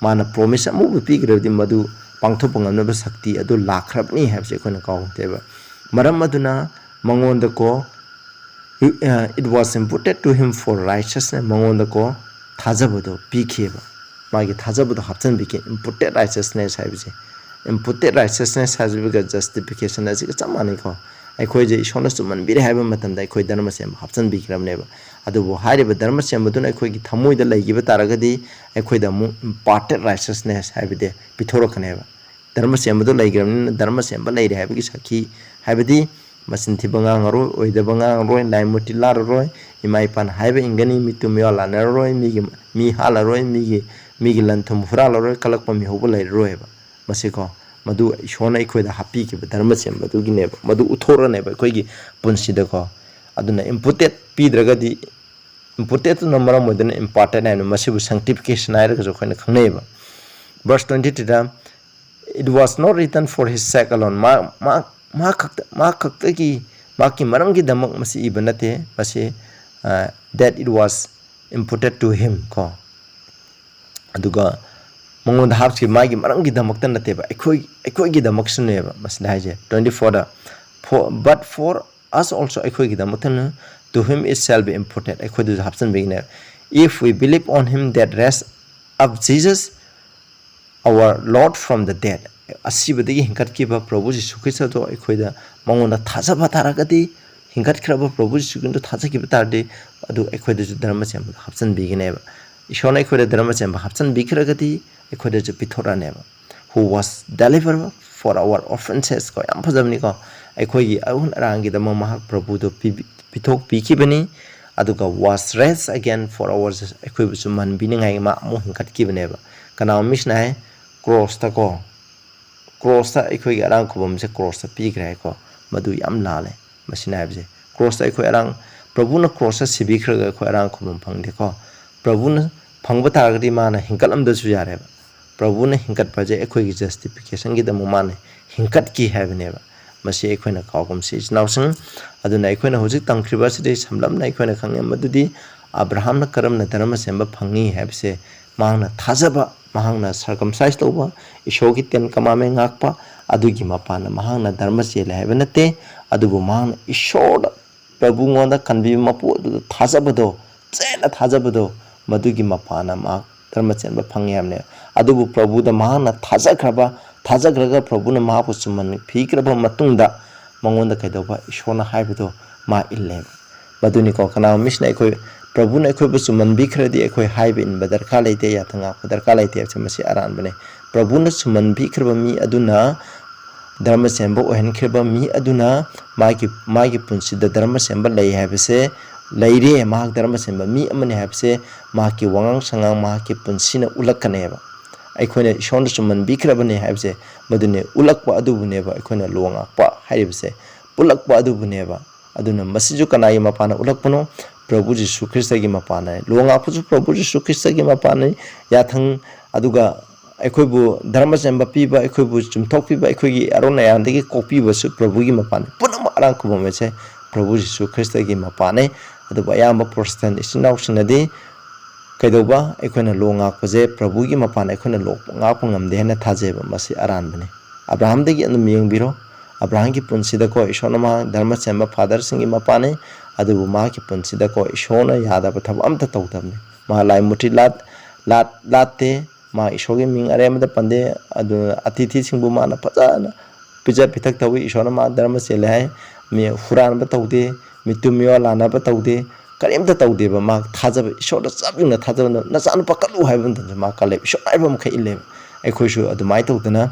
ꯃꯥꯅ promise ꯑꯃꯕꯨ ꯄꯤꯈ꯭ꯔꯕꯗꯤ ꯃꯗꯨ ꯄꯥꯡꯊꯣꯛꯄ ꯉꯝꯅꯕ ꯁꯛꯇꯤ ꯑꯗꯨ ꯂꯥꯛꯈ꯭ꯔꯕꯅꯤ ꯍꯥꯏꯕꯁꯦ ꯑꯩꯈꯣꯏꯅ ꯀꯥꯎꯗꯦꯕ꯫ ꯃꯔꯝ ꯑꯗꯨꯅ ꯃꯉꯣꯟꯗꯀꯣ, "It was imputed to him for righteousness", ꯃꯉꯣꯟꯗꯀꯣ ꯊꯥꯖꯕꯗꯣ ꯄꯤꯈꯤꯑꯕ꯫ ꯃꯥꯒꯤ ꯊꯥꯖꯕꯗꯣ ꯍꯥꯞꯆꯤꯟꯕꯤꯈꯤ, imputed righteousness ꯍꯥꯏꯕꯁꯦ꯫ Imputed righteousness ꯍꯥꯏꯕꯁꯤꯒ justification ꯑꯁꯤꯒ ꯆꯞ ꯃꯥꯟꯅꯩꯀꯣ꯫ ꯑꯩꯈꯣꯏꯁꯦ ꯏꯁꯣꯔꯅ ꯆꯨꯝꯃꯟꯕꯤꯔꯦ ꯍꯥꯏꯕ ꯃꯇꯝꯗ ꯑꯩꯈꯣꯏ ꯙꯔꯃ ꯁꯦꯝꯕ ꯍꯥꯞꯆꯤꯟꯕꯤꯈ꯭ꯔꯕꯅꯦꯕ꯫ ꯑꯗꯨꯕꯨ ꯍꯥꯏꯔꯤꯕ ꯙꯔꯃ ꯁꯦꯝꯕꯗꯨꯅ ꯑꯩꯈꯣꯏꯒꯤ ꯊꯃꯣꯏꯗ ꯂꯩꯈꯤꯕ ꯇꯥꯔꯒꯗꯤ ꯑꯩꯈꯣꯏꯗ ꯑꯃꯨꯛ imparted righteousness ꯍꯥꯏꯕꯗꯤ ꯄꯤꯊꯣꯔꯛꯀꯅꯦꯕ꯫ ꯙꯔꯃ ꯁꯦꯝꯕꯗꯣ ꯂꯩꯈ꯭ꯔꯕꯅꯤꯅ ꯙꯔꯃ ꯁꯦꯝꯕ ꯂꯩꯔꯦ ꯍꯥꯏꯕꯒꯤ ꯁꯥꯈꯤ, ꯍꯥꯏꯕꯗꯤ ꯃꯆꯤꯟ ꯊꯤꯕ ꯉꯥꯡꯉꯔꯣꯏ, ꯑꯣꯏꯗꯕ ꯉꯥꯡꯉꯔꯣꯏ, ꯂꯥꯏ ꯃꯨꯔꯇꯤ ꯂꯥꯠꯂꯔꯣꯏ, ꯏꯃꯥ ꯏꯄꯥꯅ ꯍꯥꯏꯕ ꯏꯟꯒꯅꯤ, ꯃꯤꯇꯨ ꯃꯤꯋꯥ ꯂꯥꯟꯅꯔꯔꯣꯏ, ꯃꯤꯒꯤ ꯃꯤ ꯍꯥꯠꯂꯔꯣꯏ, ꯃꯤꯒꯤ, ꯃꯤꯒꯤ ꯂꯟ ꯊꯨꯝ ꯍꯨꯔꯥꯜꯂꯔꯣꯏ, ꯀꯜꯂꯛꯄ ꯃꯤꯍꯧꯕ ꯂꯩꯔꯔꯣꯏꯕ꯫ ꯃꯁꯤꯀꯣ, ꯃꯗꯨ ꯏꯁꯣꯔꯅ ꯑꯩꯈꯣꯏꯗ ꯍꯥꯞꯄꯤꯈꯤꯕ ꯙꯔꯃ ꯆꯦꯟꯕꯗꯨꯒꯤꯅꯦꯕ, ꯃꯗꯨ ꯎꯠꯊꯣꯛꯂꯅꯦꯕ ꯑꯩꯈꯣꯏꯒꯤ ꯄꯨꯟꯁꯤꯗꯀꯣ꯫ ꯑꯗꯨꯅ imputed ꯄꯤꯗ꯭ꯔꯒꯗꯤ, imputed ꯇꯨꯅ ꯃꯔꯝ ꯑꯣꯏꯗꯨꯅ imparted ꯍꯥꯏꯅ ꯃꯁꯤꯕꯨ sanctification ꯍꯥꯏꯔꯒꯁꯨ ꯑꯩꯈꯣꯏꯅ ꯈꯪꯅꯩꯌꯦꯕ꯫ Verse twenty three the, "It was not written for his sake alone." ꯃꯥ, ꯃꯥ, ꯃꯥ ꯈꯛꯇ, ꯃꯥ ꯈꯛꯇꯒꯤ, ꯃꯍꯥꯛꯀꯤ ꯃꯔꯝꯒꯤꯗꯃꯛ ꯃꯁꯤ ꯏꯕ ꯅꯠꯇꯦ, ꯃꯁꯤ, ꯑ, "that it was imputed to him" ꯀꯣ꯫ ꯑꯗꯨꯒ ꯃꯉꯣꯟꯗ ꯍꯥꯞꯈꯤꯕ ꯃꯥꯒꯤ ꯃꯔꯝꯒꯤꯗꯃꯛꯇ ꯅꯠꯇꯦꯕ, ꯑꯩꯈꯣꯏ, ꯑꯩꯈꯣꯏꯒꯤꯗꯃꯛꯁꯨꯅꯦꯕ ꯃꯁꯤꯗ ꯍꯥꯏꯁꯦ꯫ Twenty four the, "For, but for us also," ꯑꯩꯈꯣꯏꯒꯤꯗꯃꯛꯇꯅ, "to him it shall be imputed," ꯑꯩꯈꯣꯏꯗꯁꯨ ꯍꯥꯞꯆꯤꯟꯕꯒꯤꯅꯦꯕ꯫ "If we believe on him that raised up Jesus, our Lord, from the dead," ꯑꯁꯤꯕꯗꯒꯤ ꯍꯤꯡꯒꯠꯈꯤꯕ ꯄ꯭ꯔꯚꯨ ꯖꯤꯁꯨ ꯈ꯭ꯔꯤꯁꯇꯗꯣ ꯑꯩꯈꯣꯏꯗ, ꯃꯉꯣꯟꯗ ꯊꯥꯖꯕ ꯇꯥꯔꯒꯗꯤ, ꯍꯤꯡꯒꯠꯈ꯭ꯔꯕ ꯄ꯭ꯔꯚꯨ ꯖꯤꯁꯨ ꯈ꯭ꯔꯤꯁꯇꯗꯣ ꯊꯥꯖꯈꯤꯕ ꯇꯥꯔꯗꯤ, ꯑꯗꯨ ꯑꯩꯈꯣꯏꯗꯁꯨ ꯙꯔꯃ ꯆꯦꯟꯕꯗ ꯍꯥꯞꯆꯤꯟꯕꯤꯒꯅꯦꯕ꯫ ꯏꯁꯣꯔꯅ ꯑꯩꯈꯣꯏꯗ ꯙꯔꯃ ꯆꯦꯟꯕ ꯍꯥꯞꯆꯤꯟꯕꯤꯈ꯭ꯔꯒꯗꯤ ꯑꯩꯈꯣꯏꯗꯁꯨ ꯄꯤꯊꯣꯔꯛꯑꯅꯦꯕ꯫ "Who was delivered for our offenses" ꯀꯣ, ꯌꯥꯝ ꯐꯖꯕꯅꯤꯀꯣ꯫ ꯑꯩꯈꯣꯏꯒꯤ ꯑꯔꯨꯟ ꯑꯔꯥꯟꯒꯤꯗꯃꯛ ꯃꯍꯥꯛ ꯄ꯭ꯔꯚꯨꯗꯣ ꯄꯤꯕꯤ-, ꯄꯤꯊꯣꯛꯄꯤꯈꯤꯕꯅꯤ꯫ ꯑꯗꯨꯒ "was raised again for our justice," ꯑꯩꯈꯣꯏꯕꯨ ꯆꯨꯝꯍꯟꯕꯤꯅꯤꯡꯉꯥꯏꯒꯤ ꯃꯥ ꯑꯃꯨꯛ ꯍꯤꯡꯒꯠꯈꯤꯕꯅꯦꯕ꯫ ꯀꯅꯥꯒꯨꯝꯕ ꯃꯤꯁꯤꯅ ꯍꯥꯏ, ꯀ꯭ꯔꯣꯁꯇꯀꯣ, ꯀ꯭ꯔꯣꯁꯇ ꯑꯩꯈꯣꯏꯒꯤ ꯑꯔꯥꯟ ꯈꯨꯕꯝꯁꯦ ꯀ꯭ꯔꯣꯁꯇ ꯄꯤꯈ꯭ꯔꯦ ꯍꯥꯏꯀꯣ꯫ ꯃꯗꯨ ꯌꯥꯝ ꯂꯥꯜꯂꯦ꯫ ꯃꯁꯤꯅ ꯍꯥꯏꯕꯁꯦ, ꯀ꯭ꯔꯣꯁꯇ ꯑꯩꯈꯣꯏ ꯑꯔꯥꯡ, ꯄ꯭ꯔꯚꯨꯅ ꯀ꯭ꯔꯣꯁꯇ ꯁꯤꯕꯤꯈ꯭ꯔꯒ ꯑꯩꯈꯣꯏ ꯑꯔꯥꯡ ꯈꯨꯕꯝ ꯐꯪꯗꯦꯀꯣ꯫ ꯄ꯭ꯔꯚꯨꯅ ꯐꯪꯕ ꯇꯥꯔꯒꯗꯤ ꯃꯥꯅ ꯍꯤꯡꯒꯠꯂꯝꯗꯁꯨ ꯌꯥꯔꯦꯕ꯫ ꯄ꯭ꯔꯚꯨꯅ ꯍꯤꯡꯒꯠꯄꯁꯦ ꯑꯩꯈꯣꯏꯒꯤ justificationꯒꯤꯗꯃꯛ ꯃꯥꯅ ꯍꯤꯡꯒꯠꯈꯤ ꯍꯥꯏꯕꯅꯦꯕ꯫ ꯃꯁꯤ ꯑꯩꯈꯣꯏꯅ ꯀꯥꯎꯒꯨꯝꯁꯤ, ꯏꯆꯤꯟ ꯏꯅꯥꯎꯁꯤꯡ꯫ ꯑꯗꯨꯅ ꯑꯩꯈꯣꯏꯅ ꯍꯧꯖꯤꯛ ꯇꯝꯈ꯭ꯔꯤꯕ ꯑꯁꯤꯗꯒꯤ ꯁꯝꯂꯞꯅ ꯑꯩꯈꯣꯏꯅ ꯈꯪꯉꯦ ꯃꯗꯨꯗꯤ ꯑꯕ꯭ꯔꯥꯍꯥꯝꯅ ꯀꯔꯝꯅ ꯙꯔꯃ ꯆꯦꯟꯕ ꯐꯪꯉꯤ ꯍꯥꯏꯕꯁꯦ, ꯃꯍꯥꯛꯅ ꯊꯥꯖꯕ, ꯃꯍꯥꯛꯅ circumcise ꯇꯧꯕ, ꯏꯁꯣꯔꯒꯤ ten commandment ꯉꯥꯛꯄ, ꯑꯗꯨꯒꯤ ꯃꯄꯥꯟꯗ ꯃꯍꯥꯛꯅ ꯙꯔꯃ ꯆꯦꯜꯂꯦ ꯍꯥꯏꯕ ꯅꯠꯇꯦ꯫ ꯑꯗꯨꯕꯨ ꯃꯍꯥꯛꯅ ꯏꯁꯣꯔꯗ, ꯄ꯭ꯔꯚꯨꯉꯣꯟꯗ ꯀꯟꯕꯤꯕ ꯃꯄꯨ ꯑꯗꯨꯗ ꯊꯥꯖꯕꯗꯣ, ꯆꯦꯠꯅ ꯊꯥꯖꯕꯗꯣ, ꯃꯗꯨꯒꯤ ꯃꯄꯥꯟꯅ ꯃꯍꯥꯛ ꯙꯔꯃ ꯆꯦꯟꯕ ꯐꯪꯉꯤ ꯍꯥꯏꯕꯅꯦ꯫ ꯑꯗꯨꯕꯨ ꯄ꯭ꯔꯚꯨꯗ ꯃꯍꯥꯛꯅ ꯊꯥꯖꯈ꯭ꯔꯕ, ꯊꯥꯖꯈ꯭ꯔꯒ ꯄ꯭ꯔꯚꯨꯅ ꯃꯍꯥꯛꯄꯨ ꯆꯨꯝꯍꯟꯕꯤꯈ꯭ꯔꯕ ꯃꯇꯨꯡꯗ ꯃꯉꯣꯟꯗ ꯀꯩꯗꯧꯕ? ꯏꯁꯣꯔꯅ ꯍꯥꯏꯕꯗꯣ ꯃꯥ ꯏꯜꯂꯦꯕ꯫ ꯃꯗꯨꯅꯤꯀꯣ, ꯀꯅꯥꯒꯨꯝꯕ ꯃꯤꯁꯤꯅ ꯑꯩꯈꯣꯏ, ꯄ꯭ꯔꯚꯨꯅ ꯑꯩꯈꯣꯏꯕꯨ ꯆꯨꯝꯍꯟꯕꯤꯈ꯭ꯔꯗꯤ ꯑꯩꯈꯣꯏ ꯍꯥꯏꯕ ꯏꯟꯕ ꯗꯔꯀꯥꯔ ꯂꯩꯇꯦ, ꯌꯥꯊꯪ ꯉꯥꯛꯄ ꯗꯔꯀꯥꯔ ꯂꯩꯇꯦ ꯍꯥꯏꯕꯁꯦ ꯃꯁꯤ ꯑꯔꯥꯟꯕꯅꯦ꯫ ꯄ꯭ꯔꯚꯨꯅ ꯆꯨꯝꯍꯟꯕꯤꯈ꯭ꯔꯕ ꯃꯤ ꯑꯗꯨꯅ, ꯙꯔꯃ ꯆꯦꯟꯕ ꯑꯣꯏꯍꯟꯈ꯭ꯔꯕ ꯃꯤ ꯑꯗꯨꯅ ꯃꯥꯒꯤ, ꯃꯥꯒꯤ ꯄꯨꯟꯁꯤꯗ ꯙꯔꯃ ꯆꯦꯟꯕ ꯂꯩ ꯍꯥꯏꯕꯁꯦ, ꯂꯩꯔꯦ, ꯃꯍꯥꯛ ꯙꯔꯃ ꯆꯦꯟꯕ ꯃꯤ ꯑꯃꯅꯤ ꯍꯥꯏꯕꯁꯦ ꯃꯍꯥꯛꯀꯤ ꯋꯥꯉꯥꯡ ꯁꯉꯥꯡ, ꯃꯍꯥꯛꯀꯤ ꯄꯨꯟꯁꯤꯅ ꯎꯠꯂꯛꯀꯅꯦꯕ꯫ ꯑꯩꯈꯣꯏꯅ ꯏꯁꯣꯔꯅ ꯆꯨꯝꯃꯟꯕꯤꯈ꯭ꯔꯕꯅꯤ ꯍꯥꯏꯕꯁꯦ ꯃꯗꯨꯅꯤ꯫ ꯎꯠꯂꯛꯄ ꯑꯗꯨꯕꯨꯅꯦꯕ ꯑꯩꯈꯣꯏꯅ ꯂꯣ ꯉꯥꯛꯄ ꯍꯥꯏꯔꯤꯕꯁꯦ, ꯄꯨꯜꯂꯛꯄ ꯑꯗꯨꯕꯨꯅꯦꯕ꯫ ꯑꯗꯨꯅ ꯃꯁꯤꯁꯨ ꯀꯅꯥꯒꯤ ꯃꯄꯥꯟꯅ ꯎꯠꯂꯛꯄꯅꯣ? ꯄ꯭ꯔꯚꯨ ꯖꯤꯁꯨ ꯈ꯭ꯔꯤꯁꯇꯒꯤ ꯃꯄꯥꯟꯅ꯫ ꯂꯣ ꯉꯥꯛꯄꯁꯨ ꯄ꯭ꯔꯚꯨ ꯖꯤꯁꯨ ꯈ꯭ꯔꯤꯁꯇꯒꯤ ꯃꯄꯥꯟꯅ꯫ ꯌꯥꯊꯪ, ꯑꯗꯨꯒ ꯑꯩꯈꯣꯏꯕꯨ ꯙꯔꯃ ꯆꯦꯟꯕ ꯄꯤꯕ, ꯑꯩꯈꯣꯏꯕꯨ ꯆꯨꯝꯊꯣꯛꯄꯤꯕ, ꯑꯩꯈꯣꯏꯒꯤ ꯑꯔꯣꯟ ꯑꯌꯥꯟꯗꯒꯤ ꯀꯣꯛꯄꯤꯕꯁꯨ ꯄ꯭ꯔꯚꯨꯒꯤ ꯃꯄꯥꯟꯅꯤ꯫ ꯄꯨꯝꯅꯃꯛ ꯑꯔꯥꯡ ꯈꯨꯕꯝ ꯑꯁꯦ ꯄ꯭ꯔꯚꯨ ꯖꯤꯁꯨ ꯈ꯭ꯔꯤꯁꯇꯒꯤ ꯃꯄꯥꯟꯅꯤ꯫ ꯑꯗꯨꯕꯨ ꯑꯌꯥꯝꯕ ꯄ꯭ꯔꯣꯇꯦꯁꯇꯦꯟ ꯏꯆꯤꯟ ꯏꯅꯥꯎꯁꯤꯡꯅꯗꯤ ꯀꯩꯗꯧꯕ? ꯑꯩꯈꯣꯏꯅ ꯂꯣ ꯉꯥꯛꯄꯁꯦ ꯄ꯭ꯔꯚꯨꯒꯤ ꯃꯄꯥꯟ, ꯑꯩꯈꯣꯏꯅ ꯂꯣ ꯉꯥꯛꯄ ꯉꯝꯗꯦ ꯍꯥꯏꯅ ꯊꯥꯖꯩꯕ꯫ ꯃꯁꯤ ꯑꯔꯥꯟꯕꯅꯤ꯫ ꯑꯕ꯭ꯔꯥꯍꯥꯝꯗꯒꯤ ꯑꯗꯨꯝ ꯌꯦꯡꯕꯤꯔꯣ꯫ ꯑꯕ꯭ꯔꯥꯍꯥꯝꯒꯤ ꯄꯨꯟꯁꯤꯗꯀꯣ ꯏꯁꯣꯔꯅ ꯃꯍꯥꯛ ꯙꯔꯃ ꯆꯦꯟꯕ ꯐꯥꯗꯔꯁꯤꯡꯒꯤ ꯃꯄꯥꯅꯤ, ꯑꯗꯨꯕꯨ ꯃꯍꯥꯛꯀꯤ ꯄꯨꯟꯁꯤꯗꯀꯣ ꯏꯁꯣꯔꯅ ꯌꯥꯗꯕ ꯊꯕꯛ ꯑꯝꯇ ꯇꯧꯗꯕꯅꯤ꯫ ꯃꯍꯥꯛ ꯂꯥꯏ ꯃꯨꯔꯇꯤ ꯂꯥꯠ-, ꯂꯥꯠ-, ꯂꯥꯠꯇꯦ꯫ ꯃꯥ ꯏꯁꯣꯔꯒꯤ ꯃꯤꯡ ꯑꯔꯦꯝꯕꯗ ꯄꯟꯗꯦ꯫ ꯑꯗꯨꯅ ꯑꯇꯤꯊꯤꯁꯤꯡꯕꯨ ꯃꯥꯅ ꯐꯖꯅ ꯄꯤꯖ ꯄꯤꯊꯛ ꯇꯧꯏ꯫ ꯏꯁꯣꯔꯅ ꯃꯥ ꯙꯔꯃ ꯆꯦꯜꯂꯦ ꯍꯥꯏ꯫ ꯃꯤ ꯍꯨꯔꯥꯟꯕ ꯇꯧꯗꯦ, ꯃꯤꯇꯨꯝ ꯃꯤꯑꯣ ꯂꯥꯟꯅꯕ ꯇꯧꯗꯦ, ꯀꯔꯤꯝꯇ ꯇꯧꯗꯦꯕ꯫ ꯃꯥ ꯊꯥꯖꯕ, ꯏꯁꯣꯔꯗ ꯆꯞ ꯌꯨꯡꯅ ꯊꯥꯖꯕꯅ, "ꯅꯆꯥꯅꯨꯄꯥ ꯀꯜꯂꯨ" ꯍꯥꯏꯕ ꯃꯇꯝꯗ ꯃꯥ ꯀꯜꯂꯦꯕ꯫ ꯏꯁꯣꯔꯅ ꯍꯥꯏꯕ ꯃꯈꯩ ꯏꯜꯂꯦꯕ꯫ ꯑꯩꯈꯣꯏꯁꯨ ꯑꯗꯨꯃꯥꯏꯅ ꯇꯧꯗꯅ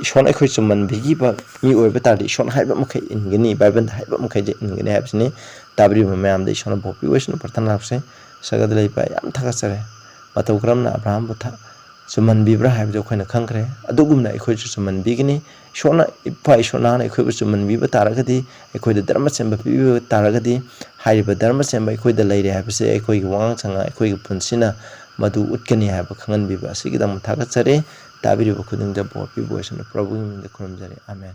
ꯏꯁꯣꯔꯅ ꯑꯩꯈꯣꯏ ꯆꯨꯝꯃꯟꯕꯤꯈꯤꯕ ꯃꯤ ꯑꯣꯏꯕ ꯇꯥꯔꯗꯤ ꯏꯁꯣꯔꯅ ꯍꯥꯏꯕ ꯃꯈꯩ ꯏꯟꯒꯅꯤ, ꯕꯥꯏꯕꯜꯗ ꯍꯥꯏꯕ ꯃꯈꯩꯁꯦ ꯏꯟꯒꯅꯤ ꯍꯥꯏꯕꯁꯤꯅꯤ꯫ ꯇꯥꯕꯤꯔꯤꯕ ꯃꯌꯥꯝꯗ ꯏꯁꯣꯔꯅ ꯕꯣꯔ ꯄꯤꯕꯤꯁꯅꯨ꯫ ꯄ꯭ꯔꯊꯅꯥ ꯂꯥꯛꯁꯦ꯫ ꯁꯔꯒꯗ ꯂꯩꯕ, ꯌꯥꯝ ꯊꯥꯒꯠꯆꯔꯦ꯫ ꯃꯇꯧ ꯀꯔꯝꯅ ꯑꯕ꯭ꯔꯥꯍꯥꯝꯕꯨ ꯊ-, ꯆꯨꯝꯃꯟꯕꯤꯕ꯭ꯔꯥ ꯍꯥꯏꯕꯗꯨ ꯑꯩꯈꯣꯏꯅ ꯈꯪꯈ꯭ꯔꯦ꯫ ꯑꯗꯨꯒꯨꯝꯅ ꯑꯩꯈꯣꯏꯁꯨ ꯆꯨꯝꯃꯟꯕꯤꯒꯅꯤ꯫ ꯏꯁꯣꯔꯅ, ꯏꯄꯥ ꯏꯁꯣꯔ ꯅꯍꯥꯛꯅ ꯑꯩꯈꯣꯏꯕꯨ ꯆꯨꯝꯃꯟꯕꯤꯕ ꯇꯥꯔꯒꯗꯤ, ꯑꯩꯈꯣꯏꯗ ꯙꯔꯃ ꯆꯦꯟꯕ ꯄꯤꯕꯤꯕ ꯇꯥꯔꯒꯗꯤ, ꯍꯥꯏꯔꯤꯕ ꯙꯔꯃ ꯆꯦꯟꯕ ꯑꯩꯈꯣꯏꯗ ꯂꯩꯔꯦ ꯍꯥꯏꯕꯁꯦ ꯑꯩꯈꯣꯏꯒꯤ ꯋꯥꯉꯥꯡ ꯁꯉꯥꯡ, ꯑꯩꯈꯣꯏꯒꯤ ꯄꯨꯟꯁꯤꯅ ꯃꯗꯨ ꯎꯠꯀꯅꯤ ꯍꯥꯏꯕ ꯈꯪꯍꯟꯕꯤꯕ ꯑꯁꯤꯒꯤꯗꯃꯛ ꯊꯥꯒꯠꯆꯔꯤ꯫ ꯇꯥꯕꯤꯔꯤꯕ ꯈꯨꯗꯤꯡꯗ ꯕꯣꯔ ꯄꯤꯕ ꯑꯣꯏꯁꯅꯨ꯫ ꯄ꯭ꯔꯚꯨꯒꯤ ꯃꯤꯡꯗ ꯈꯨꯔꯨꯝꯖꯔꯤ꯫ ꯑꯥꯃꯦꯟ꯫